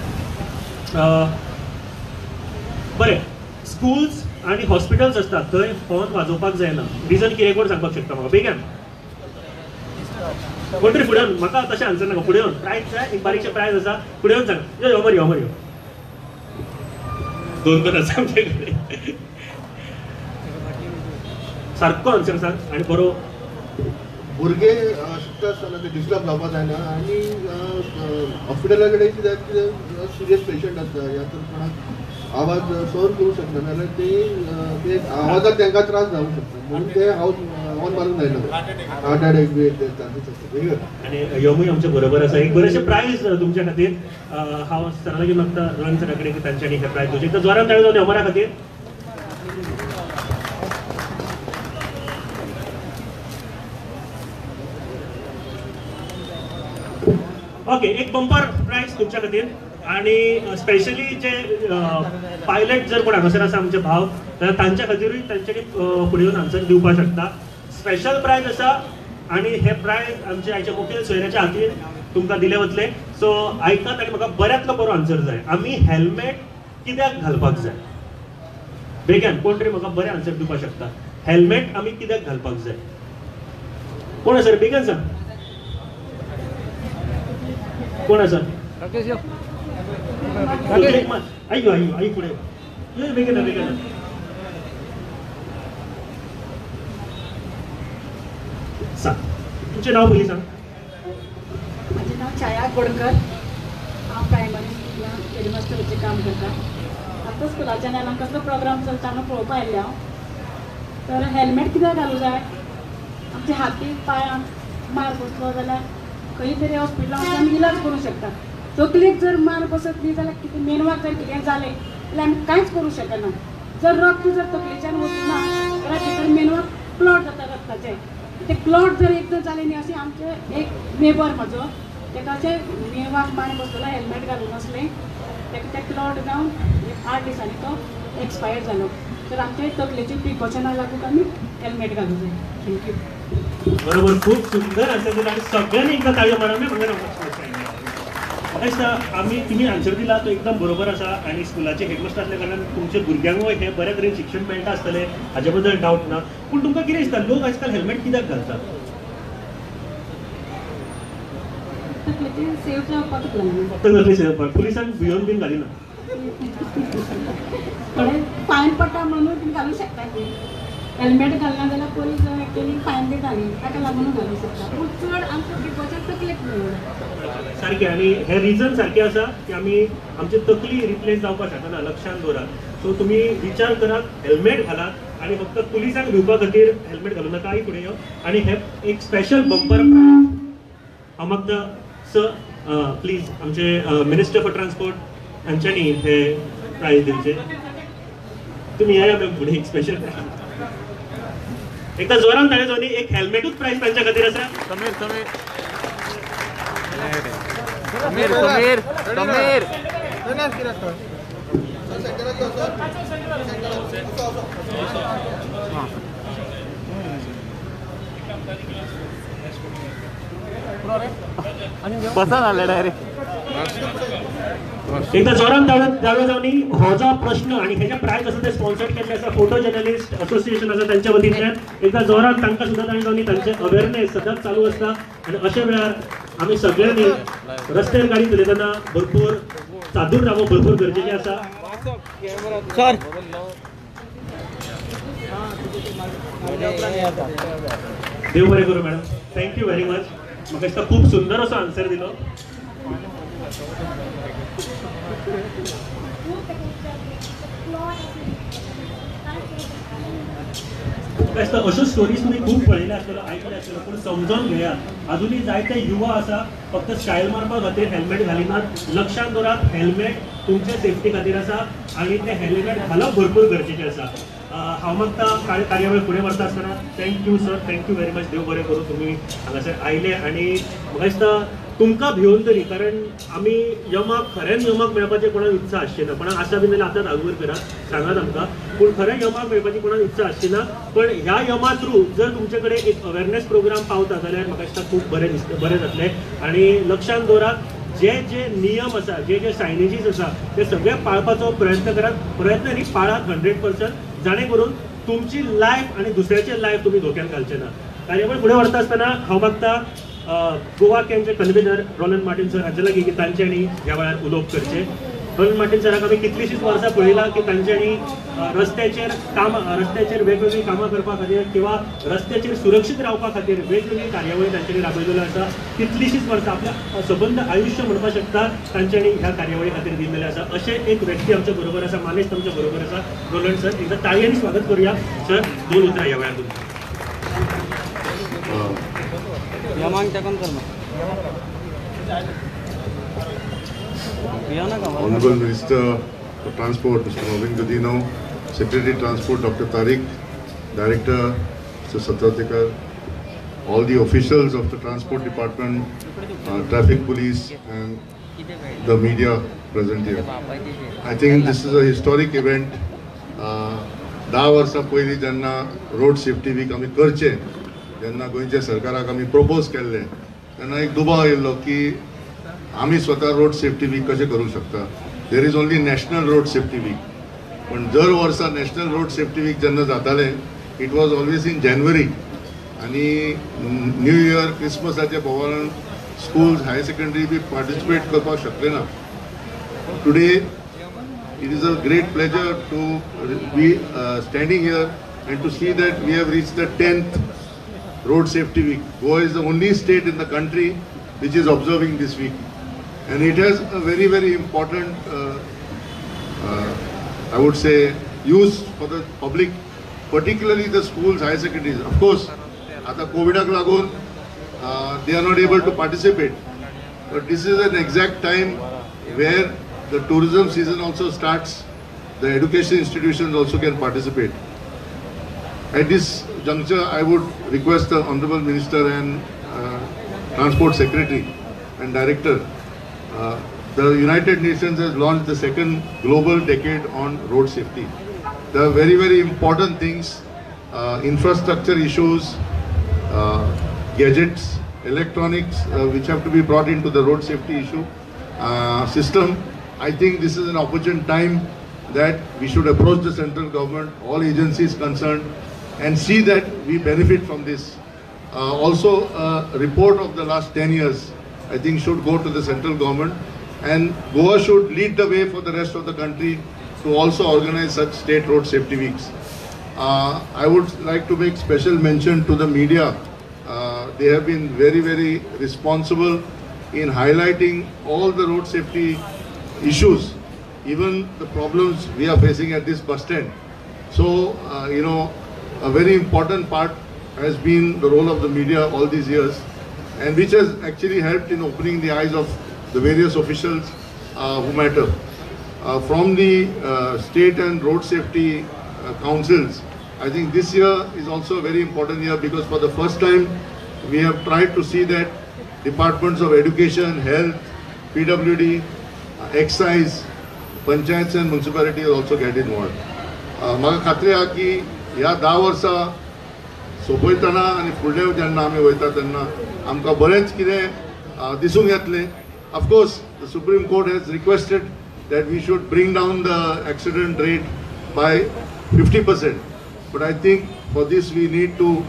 बरें, स्कुल्स आनी हॉस्पिटल्स आसतात थंय हॉर्न वाजोवपाक जायना. रिजन कितें कोण सांगपाक शकता म्हाका बेगीन? कोण तरी फुडें येवन, म्हाका तशें आन्सर नाका, फुडें येवन प्रायज जाय, एक बारीकशें प्रायज आसा, फुडें येवन सांग. यो अमर, यो अमर, यो. दोन दोन आसा आमचे कडेन. सारको आन्सर सांग आनी बरो. भुरगे शिकता आसतना ते डिस्टर्ब जावपाक जायना आनी हॉस्पिटला कडेन कितें सिरियस पेशंट आसता या तर कोणाक आवाज सहन करूंक शकना जाल्यार ते आवाजाक तांकां त्रास जावंक शकता, म्हणून ते हावस हॉर्न मारूंक जायना. हार्ट अटॅक बी चान्सीस आसता. आनी यमूय आमच्या बरोबर आसा. एक बरेंशें प्रायज तुमच्या खातीर. हांव सरा लागीं मागता, रोहन सरा कडेन, की तांच्यांनी हें प्रायज दिवचें. एकदां जोरान ताळयो जावं अमरा खातीर. ओके, एक बंपर प्रायज तुमच्या खातीर. आनी स्पेशली जे पायलट जर कोण हांगासर आसा आमचे भाव, जाल्यार तांच्या खातीरूय तांच्यांनी फुडें येवन आन्सर दिवपाक शकता. स्पेशल प्रायज आसा आनी हे प्रायज आमच्या आयच्या मुखेल सोयऱ्याच्या हातीन तुमकां दिले वतले. सो आयकात आनी म्हाका बऱ्यांतलो बरो आन्सर जाय. आमी हेल्मेट कित्याक घालपाक जाय? बेगीन कोण तरी म्हाका बरें आन्सर दिवपाक शकता. हेल्मेट आमी कित्याक घालपाक जाय? कोण आसा बेगीन सांग. कोण आसा? आययो आययो आई फुडें यो बेगीन बेगीन. सांग तुमचें नांव पयलीं सांग. म्हजें नांव छाया गोडकर. हांव प्रायमरी स्कुलान हेडमास्टराचें काम करता. आतां स्कुलाच्यान आयला, कसलो प्रोग्राम चलता म्हणून पळोवपाक आयिल्लें हांव. तर हेल्मेट कित्याक घालूं जाय? आमच्या हातीक पांयांक मार बसलो जाल्यार खंय तरी हॉस्पिटलान वचून आमी इलाज करूंक शकता. तकलेक जर मार बसत न्ही जाल्यार कितें मेंदवाक जर कितें जालें जाल्यार आमी कांयच करूंक शकना. जर रक्त जर तकलेच्यान वचना जाल्यार भितर मेंदवाक क्लॉट जाता रक्ताचें. ते क्लॉट जर एकदां जालें न्ही, अशें आमचें एक नेबर म्हजो, ताका अशें मेंदवाक मार बसलेलो, हेल्मेट घालून आसलें, ताका ते क्लॉट जावन 8 दिसांनी तो एक्सपायर जालो. तर आमचे तकलेचे प्रिकॉशना लागून आमी हेल्मेट घालूंक जाय. Thank you. बरोबर, खूब सुंदर आन्सर दिला आनी सगळ्यांनी एकदां ताळयो मारप. म्हाका दिसता आमी तुमी आन्सर दिला तो एकदम बरोबर आसा. आनी स्कुलाचे हेडमास्टर आसल्या कारणान तुमच्या भुरग्यांकूय हें बऱ्या तरेन शिक्षण मेळटा आसतलें हाजे बद्दल डावट ना. पूण तुमकां कितें दिसता, लोक आजकाल हेल्मेट कित्याक घालतात? सेफ जावपाक लागून. फक्त तकली सेफ जावपाक, पुलिसांक भियोन बीन घालिना. थोडे फायन पडटा म्हणून घालूंक शकता. ती हेल्मेट घालना जाल्यार पोलीस एक्चुअली फायन दिताली, ताका लागून घालूंक शकता. पूण चड आमकां प्रिकॉशन तकलेक मेळना सारकें. आनी हें रिजन सारकें आसा की आमी आमची तकली रिप्लेस जावपाक शकना, लक्षांत दवरात. सो तुमी विचार करात, हेल्मेट घालात आनी फक्त पुलिसांक भिवपा खातीर हेल्मेट घालूं नाका. आई फुडें यो. आनी हें एक स्पेशल बंपर प्रायज हांव मागता सर, प्लीज आमचे मिनिस्टर फॉर ट्रान्सपोर्ट हांच्यांनी हे प्रायज दिवचें. तुमी या मॅम फुडें, एक स्पेशल प्रायज. एकदां जोरान ताळयो जावनी. एक हेल्मेटूच प्रायज तांच्या खातीर आसा. समीर समीर समीर समीर समीर बसा आले डायरेक्ट. एकदां जोरान ताळयो जावनी. हो जो प्रश्न आनी हेजे प्रायज आसा ते स्पॉन्सर्ड केल्ले आसा फोटो जर्नलिस्ट असोसिएशन आसा तांच्या वतींतल्यान. एकदां जोरान तांकां सुद्दां ताळयो जावनी. तांचें अवेरनेस सदांच चालू आसता आनी अशा वेळार आमी सगळ्यांनी रस्त्यार गाडी चलयतना भरपूर सादूर रावप भरपूर गरजेचें आसा. सर देव बरें करूं madam, thank you very much. म्हाका दिसता खूब सुंदर असो आन्सर दिलो. दिसता अश्यो स्टोरीज तुमी खूब पळयल्या आसतल्यो, आयकल्या आसतल्यो, पूण समजून घेयात अजुनूय जायते युवा आसा फक्त स्टायल मारपा खातीर हेल्मेट घालिनात. लक्षांत दवरात, हेल्मेट तुमच्या सेफ्टी खातीर आसा आनी तें हेल्मेट घालप भरपूर गरजेचें आसा. हांव मागता कार्यावळ फुडें व्हरता आसतना thank you sir, thank you very much. देव बरें करूं तुमी हांगासर आयले आनी म्हाका दिसता तुमकां भिवन तरी, कारण आमी यमाक खरेंच यमाक मेळपाची कोणाक इत्सा आसची ना, कोणाक आसा बी जाल्यार आतांच आगूर करात, सांगात आमकां, पूण खरें यमाक मेळपाची कोणाक इत्सा आसची ना. पण ह्या यमा थ्रू जर तुमचे कडेन एक अवेरनेस प्रोग्राम पावता जाल्यार म्हाका दिसता खूब बरें दिसता, बरें जातलें. आनी लक्षांत दवरात, जे जे नियम आसा, जे जे सायनेजीस आसा ते सगळे पाळपाचो प्रयत्न करात, प्रयत्न न्ही, पाळात 100%. जाणे करून तुमची लायफ आनी दुसऱ्याचे लायफ तुमी धोक्यान घालचे ना. कार्यावळ फुडें व्हरता आसतना हांव मागता Goa कॅनचे convener Rolan Martin sir हांचे लागीं की तांच्यांनी ह्या वेळार उलोवप करचें. रोलन मार्टीन सराक आमी कितलींशींच वर्सां पळयलां की तांच्यांनी रस्त्याचेर रस्त्याचेर वेगवेगळीं कामां करपा खातीर किंवा रस्त्याचेर सुरक्षीत रावपा खातीर वेगवेगळी कार्यावळी तांच्यांनी राबयलेल्यो आसा. कितलींशींच वर्सां आपल्या सबंद आयुश्य म्हणपाक शकता तांच्यांनी ह्या कार्यावळी खातीर दिल्लेलें आसा. अशें एक व्यक्ती आमच्या बरोबर आसा, मानेस्त आमच्या बरोबर आसा, रोलन सर. एकदा ताळयांनी स्वागत करूया. सर, दोन उतरां ह्या वेळार तुमचीं. Honorable Minister for Transport, Mr. Mauvin Godinho, Secretary Transport, Dr. Tariq, Director, Mr. Satardekar, all the officials of the Transport Department, Traffic Police and the media present here. I think this is a historic event. 10 वर्सां पयलीं जेन्ना road safety week आमी करचें, जेन्ना गोंयच्या सरकाराक आमी propose केल्लें, तेन्ना एक दुबाव आयिल्लो की आमी स्वता रोड सेफ्टी वीक कशें करूंक शकता. There is only national road safety week. पण दर वर्सा नॅशनल रोड सेफ्टी वीक जेन्ना जातालें, it was always in January आनी न्यू इयर क्रिसमसाच्या बोवाळान स्कूल्स हायर सेकंडरी बी पार्टिसिपेट करपाक शकले ना. Today it is a great pleasure to be standing here and to see that we have reached the 10th Road Safety Week. Goa is the only state in the country which is observing this week, and it has a very, very important, I would say, use for the public, particularly the schools, higher secondaries. Of course, ata Covidak lagun they are not able to participate, but this is an exact time where the tourism season also starts, the education institutions also can participate. At this juncture, I would request the Honorable Minister and Transport Secretary and Director. The United Nations has launched the second global decade on road safety. There are very, very important things, infrastructure issues, gadgets, electronics, which have to be brought into the road safety issue system. I think this is an opportune time that we should approach the central government, all agencies concerned, and see that we benefit from this. Also, a report of the last 10 years, I think, should go to the central government, and Goa should lead the way for the rest of the country to also organize such state road safety weeks. I would like to make special mention to the media. They have been very, very responsible in highlighting all the road safety issues, even the problems we are facing at this bus stand. So, you know, a very important part has been the role of the media all these years, and which has actually helped in opening the eyes of the various officials who matter. From the state and road safety councils, I think this year is also a very important year, because for the first time we have tried to see that departments of education, health, PWD, excise, panchayats and municipalities also get involved. म्हाका खात्री आहा की ह्या 10 वर्सां सोंपयतना आनी फुडले जेन्ना आमी वयता तेन्ना आमकां बरेंच कितें दिसूंक येतलें. Of course the Supreme Court has requested that we should bring down the accident rate by 50%. But I think for this we need to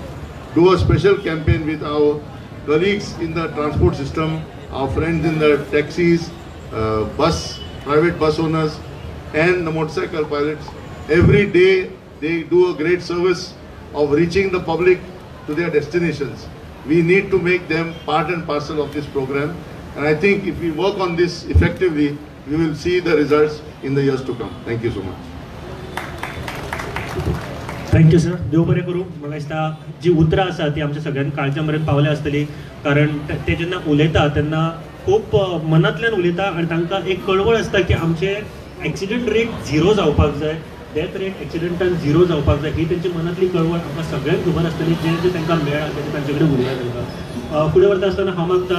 do a special campaign with our colleagues in the transport system, our friends in the taxis, bus, private bus owners and the motorcycle pilots. Every day they do a great service of reaching the public to their destinations. We need to make them part and parcel of this program, and I think if we work on this effectively, we will see the results in the years to come. Thank you so much. Thank you sir. देव बरें करूं. म्हाका दिसता जी उतरां आसा ती आमच्या सगळ्यांक काळजा मेरेन पावल्या आसतली, कारण ते जेन्ना उलयता तेन्ना खूब मनांतल्यान उलयता आनी तांकां एक कळवळ आसता की आमचे एक्सिडंट रेट झिरो जावपाक जाय, डेथ रेट एक्सिडंटान झिरो जावपाक जाय. ही तेंची मनांतली कळवळ आमकां सगळ्यांक खबर आसतली, जे जे तांकां मेळ्ळा तें तांचे कडेन उलया तांकां. फुडें वता आसतना हांव मागता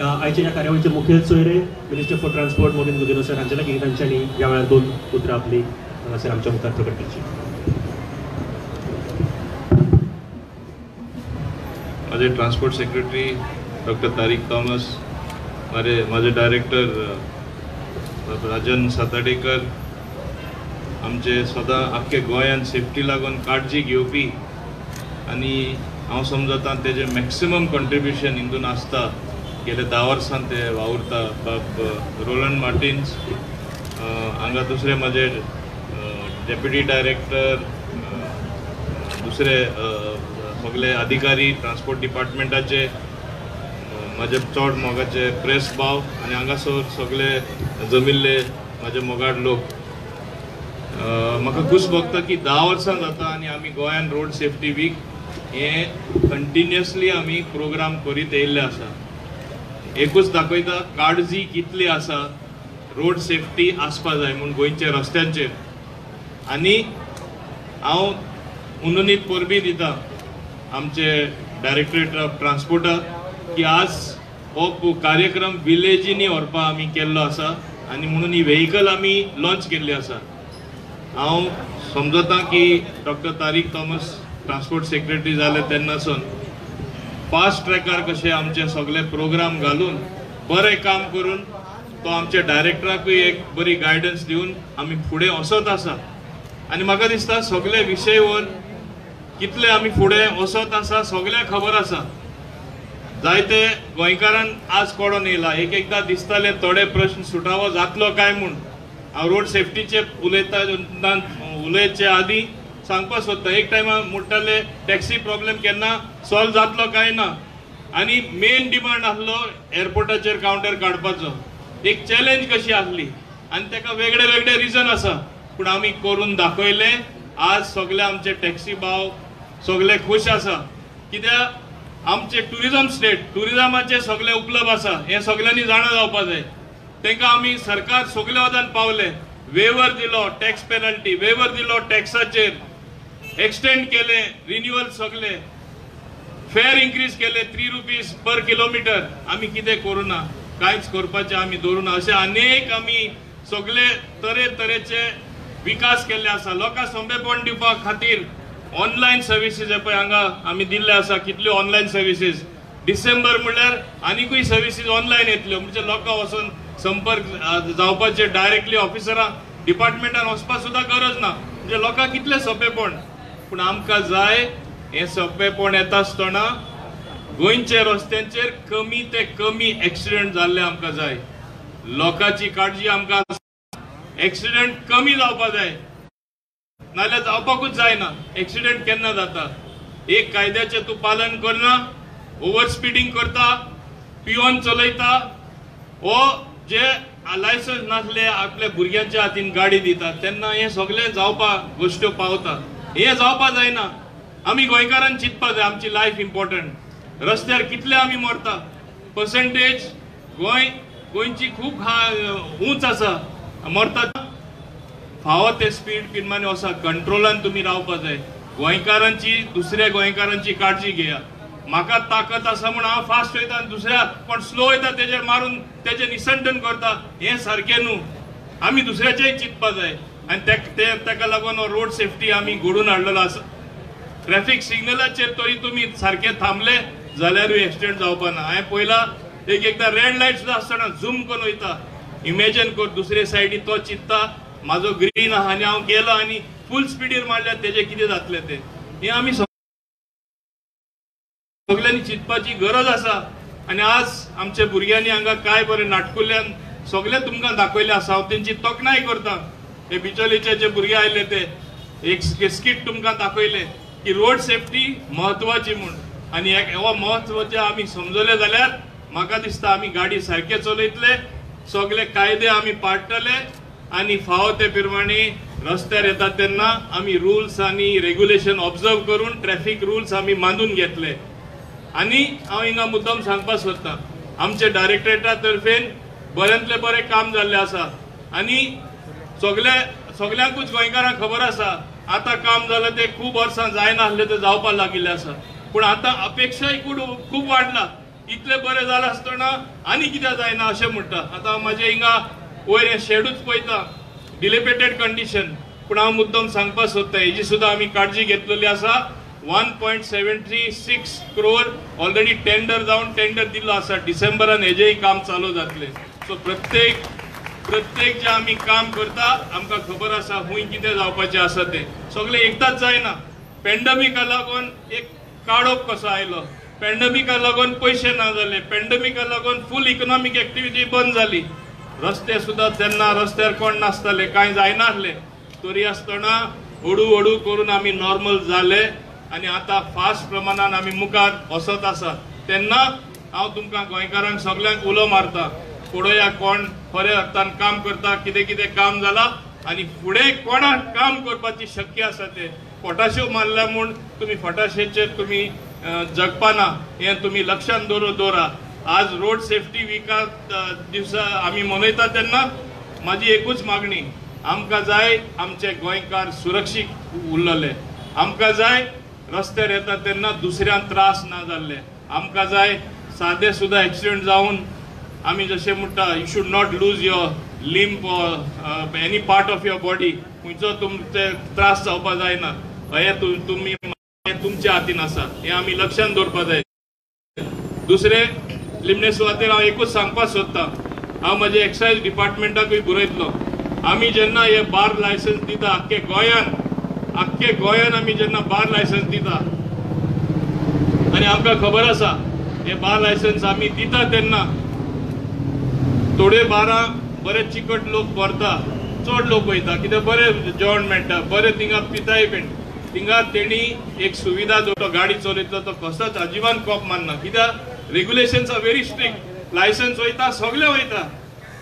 आयच्या ह्या कार्यावळीचे मुखेल सोयरे minister for transport Mauvin Godinho sir हांचे लागीं तांच्यांनी ह्या वेळार दोन उतरां आपली हांगासर आमच्या मुखार प्रकट करची. माझे transport secretary doctor Tariq Thomas, माझे डायरेक्टर राजन साताडेकर, आमचे सदां आख्खे गोंयान सेफ्टी लागून काळजी घेवपी आनी हांव समजता तेजें मॅक्सिमम कॉन्ट्रिब्युशन हिंदून आसता. गेले 10 वर्सां ते वावुरता बाब रोलंड मार्टिन्स. हांगा दुसरे म्हजे डेप्युटी डायरेक्टर, दुसरे सगळे अधिकारी ट्रान्सपोर्ट डिपार्टमेंटाचे, म्हजे चड मोगाचे प्रेस भाव आनी हांगासर सगळे जमिल्ले म्हजे मोगाड लोक. म्हाका खूश भोगता की 10 वर्सां जाता आनी आमी गोंयान रोड सेफ्टी वीक हें कंटिन्युअसली आमी प्रोग्राम करीत येयल्ले आसा. एकूच दाखयता काळजी कितली आसा रोड सेफ्टी आसपा जाय म्हूण गोंयच्या रस्त्यांचेर. आनी हांव उनुनीत परबी दिता आमचे डायरेक्टरेट ऑफ ट्रान्सपोर्टाक की आज हो कार्यक्रम विलेजींनी व्हरपा आमी केल्लो आसा आनी म्हणून ही व्हेकल आमी लॉन्च केल्ली आसा. हांव समजता की doctor Tariq Thomas transport secretary जाले तेन्नासून फास्ट ट्रॅकार कशे आमचे सगळे प्रोग्राम घालून बरें काम करून तो आमच्या डायरेक्टराकूय एक बरी गायडन्स दिवन आमी फुडें वचत आसा. आनी म्हाका दिसता सगळे विशयवर कितले आमी फुडें वचत आसा सगळ्यांक खबर आसा. जायते गोंयकारांक आज कळोन येयला, एक एकदां दिसताले थोडे प्रश्न सुटावो जातलो काय म्हूण. हांव रोड सेफ्टीचे उलयता उलयचे आदीं सांगपाक सोदता, एक टायमार म्हणटाले टॅक्सी प्रॉब्लेम केन्ना सॉल्व जातलो काय ना, आनी मेन डिमांड आसलो एअरपोर्टाचेर कावंटर काडपाचो, एक चॅलेंज कशी आसली आनी ताका वेगळे वेगळे रिजन आसा, पूण आमी करून दाखयलें. आज सगळे आमचे टॅक्सी भाव सगळे खूश आसा कित्याक आमचे ट्युरिजम स्टेट ट्युरिजमाचे सगळे उपलब्ध आसा हें सगळ्यांनी जाणा जावपा जाय. तांकां आमी सरकार सगळे वदान पावले, वेवर दिलो टॅक्स पेनल्टी, वेवर दिलो टॅक्साचेर, एक्सटेंड केले रिन्युअल सगळे, फेअर इन्क्रीज केले 3 रुपीज पर किलोमिटर. आमी कितें करूं ना, कांयच करपाचें आमी दवरूं ना. अशे अनेक आमी सगळे तरेतरेचे विकास केल्ले आसा. लोकांक सोंपेपण दिवपा खातीर ऑनलायन सर्विसीस पळय हांगा आमी दिल्ले आसा, कितल्यो ऑनलायन सर्विसीस. डिसेंबर म्हणल्यार आनिकूय सर्विसीस ऑनलायन येतल्यो, म्हणजे लोकांक वचून संपर्क जावपाचे डायरेक्टली ऑफिसरां डिपार्टमेंटान वचपाक सुद्दां गरज ना, म्हणजे लोकांक कितलें सोंपेपण. पूण आमकां जाय हें सोंपेपण येता आसतना गोंयच्या रस्त्यांचेर कमी ते कमी एक्सिडंट जाल्ले आमकां जाय. लोकांची काळजी आमकां, एक्सिडंट कमी जावपा जाय, नाल्यार जावपाकूच जायना. एक्सिडंट केन्ना जाता, एक कायद्याचें तूं पालन करना, ओवर स्पिडींग करता, पिवन चलयता, वो जे लायसन्स नासले आपल्या भुरग्यांच्या हातीन गाडी दिता, तेन्ना हें सगळें जावपाक गोश्ट्यो पावता. हें जावपा जायना. आमी गोंयकारान चिंतपा जाय आमची लायफ इम्पॉर्टंट. रस्त्यार कितले आमी मरता, पर्संटेज गोंयची खूब उंच आसा, मरता. फावो ते स्पीड प्रमाणे वसा, कंट्रोलान तुमी रावपा जाय. गोंयकारांची दुसऱ्या गोंयकारांची काळजी घेया. म्हाका ताकद आसा म्हूण हांव फास्ट वयता आनी दुसऱ्या कोण स्लो वयता तेजेर मारून तेजें निसंटन करता, हें सारकें न्हू. आमी दुसऱ्याचेय चिंतपा जाय आनी ताका लागून रोड सेफ्टी आमी घडोवन हाडलेलो आसा. ट्रॅफिक सिग्नलाचेर तरी तुमी सारके थांबले जाल्यारूय एक्सिडंट जावपा ना. हांवें पळयला एक एकदां रेड लायट सुद्दां आसतना झूम करून वयता. इमेजन कर दुसरे सायडी तो चिंतता म्हाजो ग्रीन आहा आनी हांव गेलो आनी फूल स्पिडीर मारल्यार तेजें कितें जातलें तें. हें आमी सगळ्यांनी चिंतपाची गरज आसा. आनी आज आमच्या भुरग्यांनी हांगा काय बरें नाटकुल्यान सगळें तुमकां दाखयलें आसा. हांव तेंची तोखणाय करता. हे बिचोलीचे जे भुरगे आयले ते एक स्किट तुमकां दाखयले की रोड सेफ्टी म्हत्वाची म्हूण. आनी हो म्हत्वाचें आमी समजले जाल्यार म्हाका दिसता आमी गाडी सारके चलयतले, सगळे कायदे आमी पाळटले आनी फावो ते प्रमाणे रस्त्यार येता तेन्ना आमी रुल्स आनी रेग्युलेशन ऑब्जर्व करून ट्रॅफिक रुल्स आमी मानून घेतले. आनी हांव हिंगा मुद्दम सांगपाक सोदता, आमचे डायरेक्टरेटा तर्फेन बऱ्यांतलें बरें काम जाल्लें आसा आनी सगळ्यांकूच गोंयकारांक खबर आसा आतां काम जालें तें खूब वर्सां जायनासलें तें जावपाक लागिल्लें आसा. पूण आतां अपेक्षाय खूब वाडला. इतलें बरें जालां आसतना आनी कित्याक जायना अशें म्हणटा. आतां म्हाजें हिंगा वयर हें शेडूच पळयता, डिलेपेटेड कंडिशन. पूण हांव मुद्दम सांगपाक सोदता हेजी सुद्दां आमी काळजी घेतलेली आसा. 1.736 क्रोर ऑलरेडी टेंडर जावन टेंडर दिल्लो आसा. डिसेंबरान हेजेय काम चालू जातलें. सो प्रत्येक प्रत्येक जे आमी काम करता आमकां खबर आसा खूंय कितें जावपाचें आसा तें सगळें एकदांच जायना. पेंडमिका लागून एक काळोख कसो आयलो, पेंडमिका लागून पयशे ना जाले, पेंडमिका लागून फूल इकॉनॉमीक एक्टिविटी बंद जाली, रस्ते सुद्दां तेन्ना रस्त्यार कोण नासताले, कांय जायनासलें. तरी आसतना हळू हळू करून आमी नॉर्मल जाले आनी आतां फास्ट प्रमाणान आमी मुखार वचत आसा. तेन्ना हांव तुमकां गोंयकारांक सगल्यांक उलो मारता, पळोवया कोण खऱ्या अर्थान काम करता, कितें कितें काम जालां आनी फुडें कोणाक काम करपाची शक्य आसा. ते फटाश्यो मारल्या म्हूण तुमी फटाशेचेर तुमी जगपाना हें तुमी लक्षांत दवरा. आज रोड सेफ्टी विका दिवसा आमी मनयता तेन्ना म्हाजी एकूच मागणी, आमकां जाय आमचे गोंयकार सुरक्षीत उरलेले, आमकां जाय रस्त्यार येता तेन्ना दुसऱ्यान त्रास ना जाल्ले, आमकां जाय सादे सुद्दां एक्सिडंट जावन आमी जशें म्हणटा you should not lose your limb any part of your body, खंयचो तुमचे त्रास जावपा जायना. हें तुमी तुमच्या हातीन आसा, हें आमी लक्षांत दवरपा जाय. दुसरें निमणे सुवातेर हांव एकूच सांगपाक सोदतां, हांव म्हजे एक्सायज डिपार्टमेंटाकूय बरयतलो, आमी जेन्ना हे बार लायसन्स दिता आख्खे गोंयान, आख्खे गोंयान आमी जेन्ना बार लायसन्स दिता आनी आमकां खबर आसा हे बार लायसन्स आमी दिता तेन्ना थोडे बारां बरे चिकट लोक भरता, चड लोक वयता, कित्याक बरें जेवण मेळटा, बरें थिंगा पिताय बीन. थिंगा तेणी एक सुविधा दवरता, गाडी चलयतलो तो कसोच अजिबात कोप मारना, कित्याक regulations are very strict. Licence वयता सगळे वयता,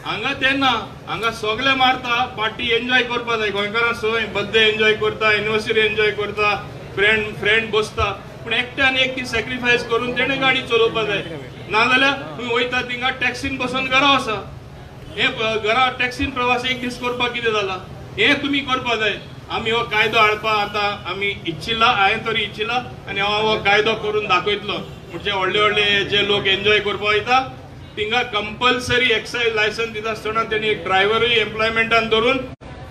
हांगा तेन्ना हांगा सगळे मारता, पार्टी एन्जॉय करपा जाय गोंयकारां संवय, बर्थडे एन्जॉय करता, एनिवर्सरी एन्जॉय करता, फ्रेंड बसता, पूण एकट्यान एक ती सॅक्रिफायस करून तेणें गाडी चलोवपा जाय. नाजाल्यार तुमी वयता थिंगा टॅक्सीन बसून घरा वसा, हे घरा टॅक्सीन प्रवास एक दीस करपाक कितें जाला, हें तुमी करपा जाय. आमी हो कायदो हाडपा आतां आमी इच्छिला, हांवें तरी इच्छिला आनी हांव हो कायदो करून दाखयतलो. म्हणजे व्हडले व्हडले जे लोक एन्जॉय करपा वयता थिंगा कंपल्सरी एक्सायज लायसन्स दिता आसतना तेणी एक ड्रायव्हरूय एम्प्लॉयमेंटान धरून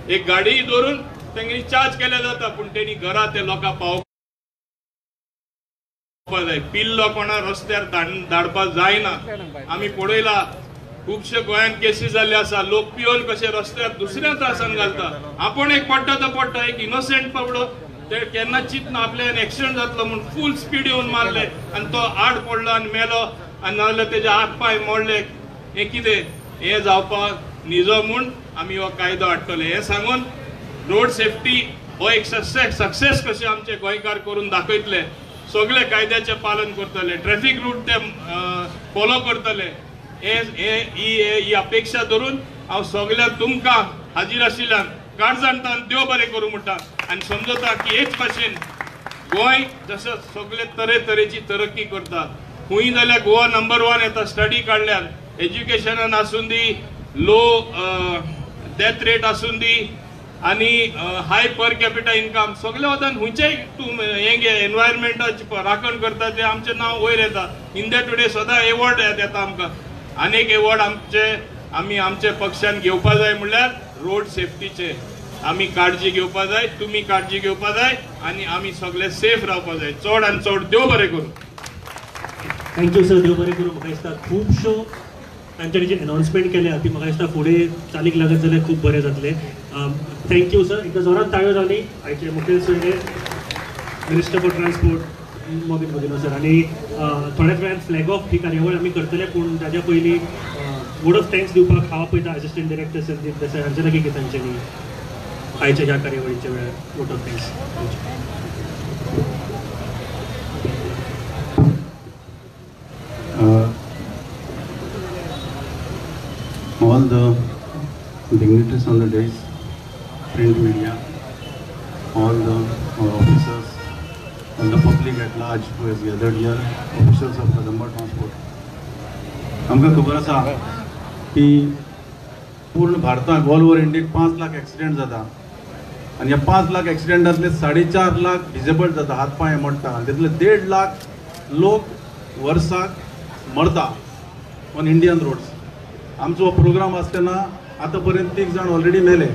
एक गाडीय धरून तेंगे चार्ज केल्या जाता, पूण तेणी घरा ते लोकांक पावोवपा जाय. पिल्लो कोणा रस्त्यार धाडपाक जायना. आमी पळयला खुबशे गोंयांत केसी जाल्ले आसा, लोक पिवन कशे रस्त्यार दुसऱ्या त्रासान घालता. आपूण एक पडटा तो पडटा, एक इनोसंट पडलो ते केन्ना चिंतना आपल्यान एक्सिडंट जातलो म्हूण फूल स्पीड येवन मारले आनी तो आड पडलो आनी मेलो आनी नाजाल्यार तेजे हात पांय मोडले. हें कितें, हें जावपाक निजो म्हूण आमी हो कायदो हाडटले. हें सांगून रोड सेफ्टी हो एक सक्सेस कशें आमचे गोंयकार करून दाखयतले, सगळे कायद्याचें पालन करतले, ट्रॅफिक रूट ते फॉलो करतले, ही अपेक्षा धरून हांव सगळ्या तुमकां हाजीर आशिल्ल्यान काळजांतान देव बरें करूं म्हणटा आनी समजता की हेच भाशेन गोंय जशें सगळे तरेतरेची तरक्की करता, खंय जाल्यार गोवा नंबर 1 येता स्टडी काडल्यार, एज्युकेशनान आसूं दी, लो डेथ रेट आसूं दी आनी हाय पर कॅपिटा इनकम, सगळे वतान खंयचेय तूं हें घे एनवायरमेंटाची राखण करता ते आमचें नांव वयर येता. इंडिया टुडे सदां एवॉर्ड येता आमकां, आनीक एवॉर्ड आमचे आमी आमच्या पक्षान घेवपा जाय. म्हणल्यार रोड सेफ्टीचे आमी काळजी घेवपा जाय, तुमी काळजी घेवपा जाय आनी आमी सगळे सेफ रावपा जाय. चड आनी चड देव बरें करूं. Thank you sir, देव बरें करूं. म्हाका दिसता खुबश्यो तांच्यानी जी अनाउन्समेंट केल्या ती म्हाका दिसता फुडें चालीक लागत जाल्यार खूब बरें जातलें. Thank you sir. एकदां जोरान ताळयो जाली आयचे मुखेल सोयरे minister for transport Mauvin Godinho sir. आनी थोड्याच वेळान फ्लॅग ऑफ ही कार्यावळ आमी करतले, पूण ताज्या पयलीं वोर्ड ऑफ thanks दिवपाक हांव पळयता असिस्टंट डायरेक्टर संदीप देसाय हांचे लागीं की तांच्यांनी आयच्या ह्या कार्यावळीच्या वेळार vote of thanks. All the dignitaries on the dais, print media, all the our officers, and the public at large who has gathered here, officials of Kadamba Transport. आमकां खबर आसा की पूर्ण भारताक ऑल ओवर इंडियेक 5 लाख एक्सिडेंट जाता आनी ह्या 5 lakh एक्सिडेंटांतले 4.5 lakh disabled जाता, हात पांय मोडटा आनी तितले 1.5 लाख लोक वर्साक मरता ऑन इंडियन रोड्स. आमचो हो प्रोग्राम आसतना आतां पर्यंत 3 जाण ऑलरेडी मेले.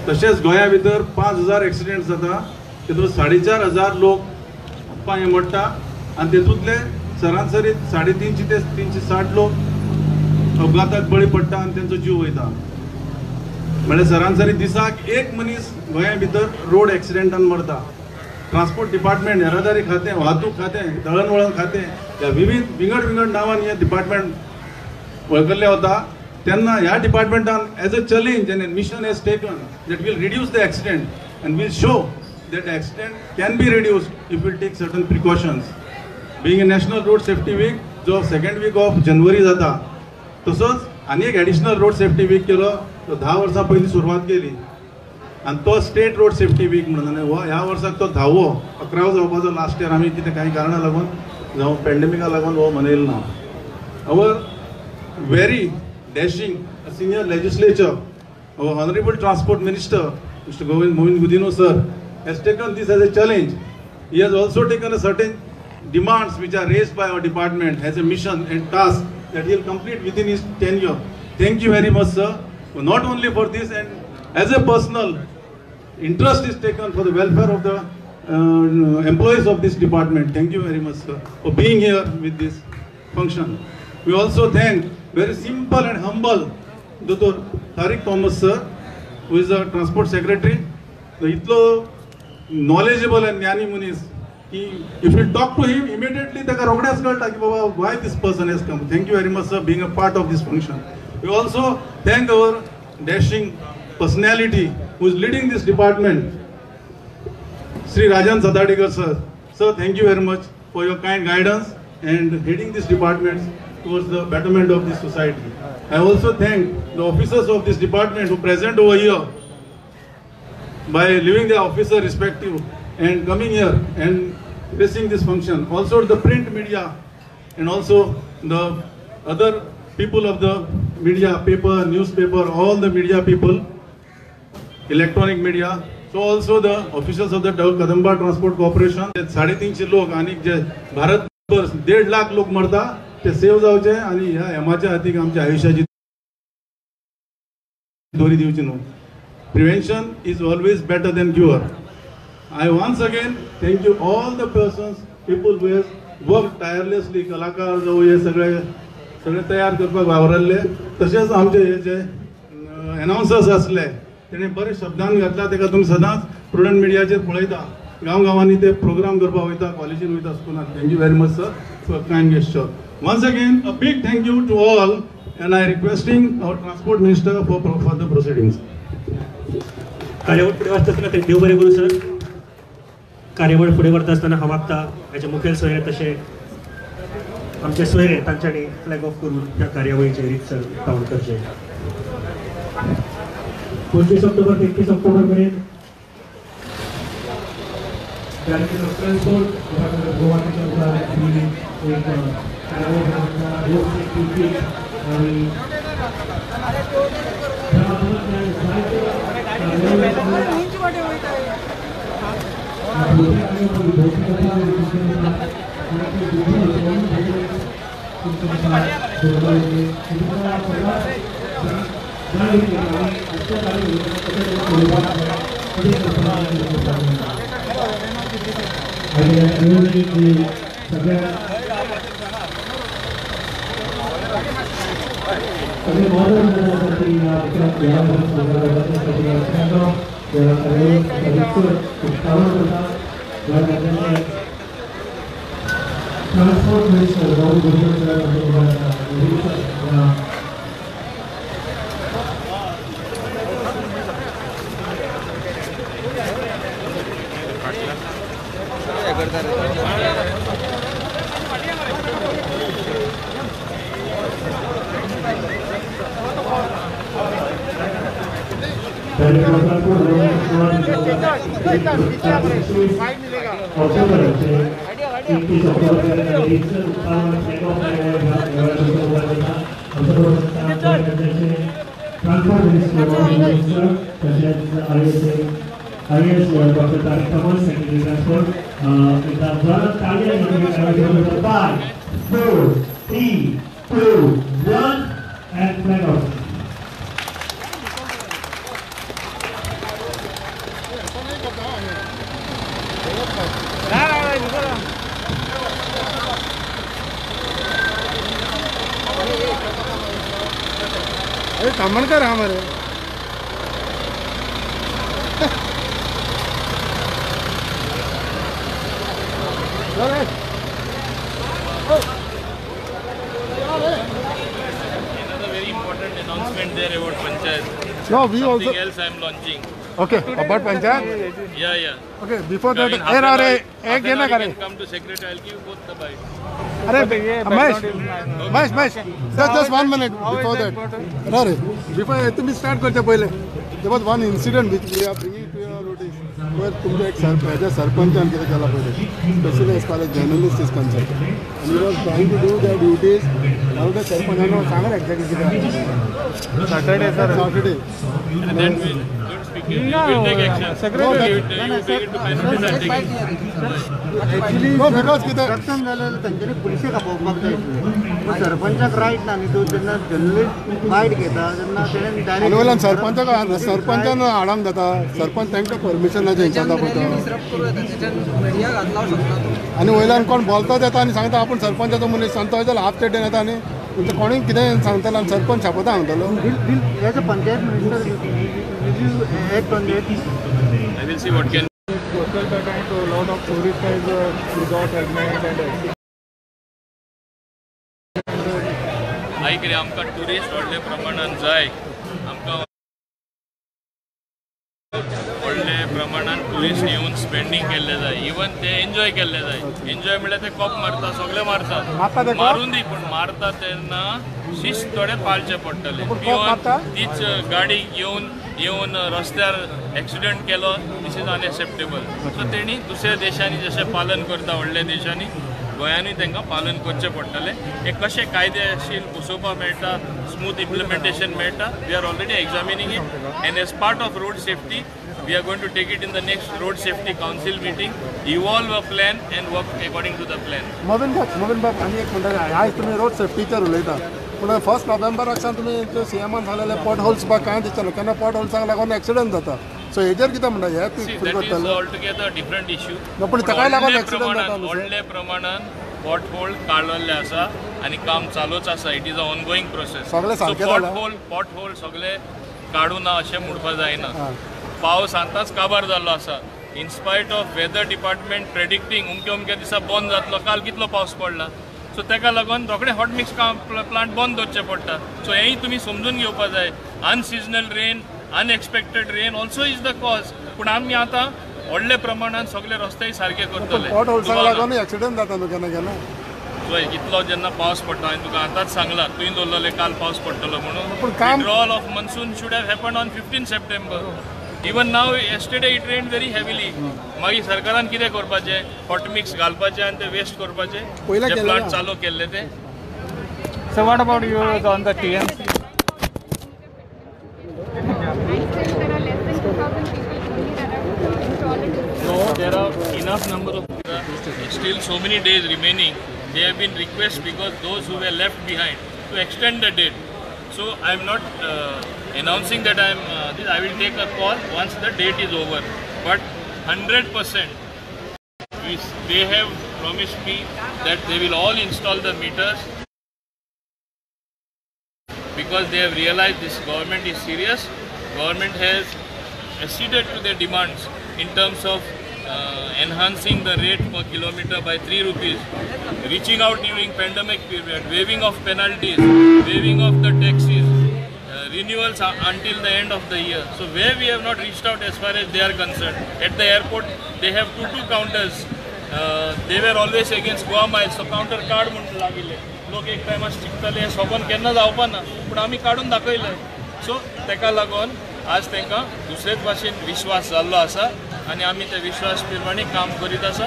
तशेंच गोंया भितर 5,000 एक्सिडेंट जाता, तितून 4,500 लोक पांय मोडटा आनी तितूंतले सरासरी 350 ते 360 लोक अपघाताक बळी पडटा आनी तेंचो जीव वयता. म्हळ्यार सरासरी दिसाक एक मनीस गोंया भितर रोड एक्सिडेंटान मरता. ट्रान्सपोर्ट डिपार्टमेंट, येरादारी खातें, वाहतूक खातें, दळणवळण खातें ह्या विविध विंगड विंगड नांवान हें डिपार्टमेंट वळखल्लें वता. तेन्ना ह्या डिपार्टमेंटान as a challenge and mission has taken that will reduce the accident and will show that accident can be reduced if will take certain precautions. Being a national road safety week जो second week of January जाता, तसोच आनी एक additional road safety week केलो तो 10 वर्सां पयलीं सुरवात केली आनी तो स्टेट रोड सेफ्टी वीक म्हणून, आनी हो ह्या वर्साक तो 10वो 11वो जावपाचो. लास्ट इयर आमी कितें कांय कारणां लागून जावं पॅन्डेमिका लागून हो मनयलो ना. Our very dashing senior legislature, our honourable transport minister mister Mauvin Godinho sir has taken this as a challenge. He has also taken a certain demands which are raised by our department as a mission and task that he will complete within his tenure. Thank you very much, sir, not only for this and as a personal interest is taken for the welfare of the employees of this department. Thank you very much, sir, for being here with this function. We also thank very simple and humble Dr. Tariq Thomas, sir, who is the transport secretary. So, itlo knowledgeable and ज्ञानी मनीस की if you talk to him immediately ताका रोखडेंच कळटा की बाबा why this person has come. Thank you very much sir being a part of this function. We also thank our dashing personality who is leading this department, Shri Rajan Satadikar sir. Sir, thank you very much for your kind guidance and heading this department towards the betterment of this society. I also thank the officers of this department who present over here by leaving their officer respective and coming here and gracing this function. Also the print media and also the other people of the media, paper, newspaper, all the media people, electronic media. So also the officials of the Kadamba Transport Corporation. 350 लोक आनी जे भारतभर 1.5 लाख लोक मरता ते save जावचे आनी ह्या हेमाच्या हातीक आमच्या आयुष्याची दोरी दिवची न्हू. Prevention is always better than cure. I once again thank you all the persons, people who has worked tirelessly, कलाकार जावं हे सगळे सगळे तयार करपाक वावरल्ले, तशेंच आमचे हे जे एनाउन्सर्स आसले तेणे बरे शब्दान घातला, तेका तुमी सदांच प्रुडंट मिडियाचेर पळयता, गांव गांवांनी ते प्रोग्राम करपाक वयता, कॉलेजीन वयता, स्कुलान. Thank you very much sir for kind gesture. Once again a big thank you to all and I requesting our transport minister for further proceedings. कार्यावळ फुडें वचता आसतना देव बरें करूं सर. कार्यावळ फुडें व्हरता आसतना हांव मागता हाचे मुखेल सोयरे तशें आमचे सोयरे तांच्यांनी फ्लॅग ऑफ करून ह्या कार्यावळीचें रितसर उक्तावण करचें. 25 ऑक्टोबर ते 31 ऑक्टोबर मेरेन director of transport department of Goa एक कार्यावळ रोड सेफ्टी वीक आनी सगळे ट्रान्सपोर्ट मिनिस्टर Transport Minister, तशेंच IAS Dr. Tariq Thomas, Secretary Transport, 5, 4, 3, 2, 1, and flag off. अरे तामणकर हा मरे. Another very important announcement there about Panchayat. No, we Something also else I am launching. Okay, about Panchayat? Yeah, yeah. Okay, before that, अरे एक ये ना करें. Come to secretary, I'll give you both the bite. अरे Mahesh, Mahesh, Mahesh, just 1 minute before that. अरे before तुम्ही start करते पहिले, there was one incident which we are bringing to your notice. Where तुमच्या एक सरपंचान कितें केलां पळय, especially as far as journalist is concerned. And he was trying to do their duties. Now the सरपंचान सांगा exactly कितें. Saturday, sir. Saturday. And then we don't speak. You will take action. Secretary. You take it to penalties and take it. Actually, no, because कितें रक्षण जालें तांच्यांनी पुलिसेक आपोवपाक जाय आशिल्लें. पूण सरपंचाक right ना न्ही, तूं जेन्ना जर्नलिस्ट बायट घेता तेन्ना तेणें डायरेक्ट आनी वयल्यान सरपंचाक सरपंचान हाडूंक जाता. सरपंच तांकां परमिशन ना तेंच्या पळयता. आनी वयल्यान कोण बोलता येता आनी सांगता आपूण सरपंचाचो मनीस सांगता जाल्यार हाफ चेड्डेन येता आनी तुमचें कोणूय कितें सांगतलो आनी सरपंच शापोता सांगतलो. As a panchayat minister will you act on that? I will see what can. A lot of tourist guys without helmet and आयक रे, आमकां टुरिस्ट व्हडले प्रमाणान जाय. आमकां व्हडले प्रमाणान टुरिस्ट येवन स्पेंडींग केल्ले जाय. इवन ते एन्जॉय केल्ले जाय. एन्जॉय म्हणल्यार ते कॉप मारता, सगळे मारता, मारून दी, पूण मारता तेन्ना शिस्त थोडे पाळचे पडटले. तीच गाडी घेवन येवन रस्त्यार एक्सिडंट केलो, this is unacceptable. सो तेणी दुसऱ्या देशांनी जशें पालन करता व्हडल्या देशांनी, गोंयांनी तांकां पालन करचें पडटलें. हें कशें कायदेशीर बसोवपाक मेळटा, स्मूथ इम्प्लिमेंटेशन मेळटा, we are already examining it and as part of road safety we are going to take it in the next road safety council meeting, evolve a plan and work according to the plan. Mohan बाब आनी एक म्हणटा, आयज तुमी road सेफ्टीचेर उलयता, पूण 1 नोव्हेंबराक सावन तुमी सीएमान सांगलेले पॉट होल्स बा कांय दिसना, केन्ना पॉट होल्सांक लागून एक्सिडंट जाता. सो हेजेर कितें म्हणटा? हे ऑलटुगेदर डिफरंट इश्यू. पूण ताकाय लागून एक्सिडंट जाता. व्हडले प्रमाणान पॉट होल काडलेले आसा आनी काम चालूच आसा. It is a ongoing process. सगळे सारकें पॉट होल, पॉट होल सगळे काडूना अशें म्हणपाक जायना. पावस आतांच काबार जाल्लो आसा. In spite of weather department predicting अमके अमके दिसा बंद जातलो, काल कितलो पावस पडला. सो ताका लागून रोखडे हॉट मिक्स प्लांट बंद दवरचें पडटा. सो हेंय तुमी समजून घेवपा जाय. Unseasonal rain, unexpected rain also is the cause. पूण आमी आतां व्हडले प्रमाणान सगळे रस्तेय सारके करतले. पॉट होल्सांक लागून एक्सिडंट जाता न्हू केन्ना केन्ना. पळय इतलो जेन्ना पावस पडटा, हांवें तुका आतांच सांगलां, तुवें दवरलेलें काल पावस पडटलो म्हणून. Withdrawal of monsoon should have happen on 15 September. Even now yesterday it rain very heavily. मागीर सरकारान कितें करपाचें? हॉट मिक्स घालपाचें आनी ते वेस्ट करपाचें, जे प्लांट चालू केल्ले ते. So what about you on the TMC? No, there are enough number of still so many days remaining. They have been requested because those who were left behind to extend the date. So I am not announcing that I am this. I will take a call once the date is over. But 100% they have promised me that they will all install the meters because they have realized this government is serious. Government has acceded to their demands in terms of enhancing the rate per kilometer by 3 rupees, reaching out during pandemic period, waiving of penalties, waiving of the taxes, renewals until the end of the year. So where we have not reached out as far as they are concerned. At the airport, they have two counters. They were always against Goa Miles, so counter card म्हूण लागिल्ले. लोक एक टायमार चिंतताले हें सोबन केन्ना जावपा ना, पूण आमी काडून दाखयलें. सो ताका लागून आज तांकां दुसरेच भाशेन विश्वास जाल्लो आसा आनी आमी त्या विश्वास प्रमाणे काम करीत आसा.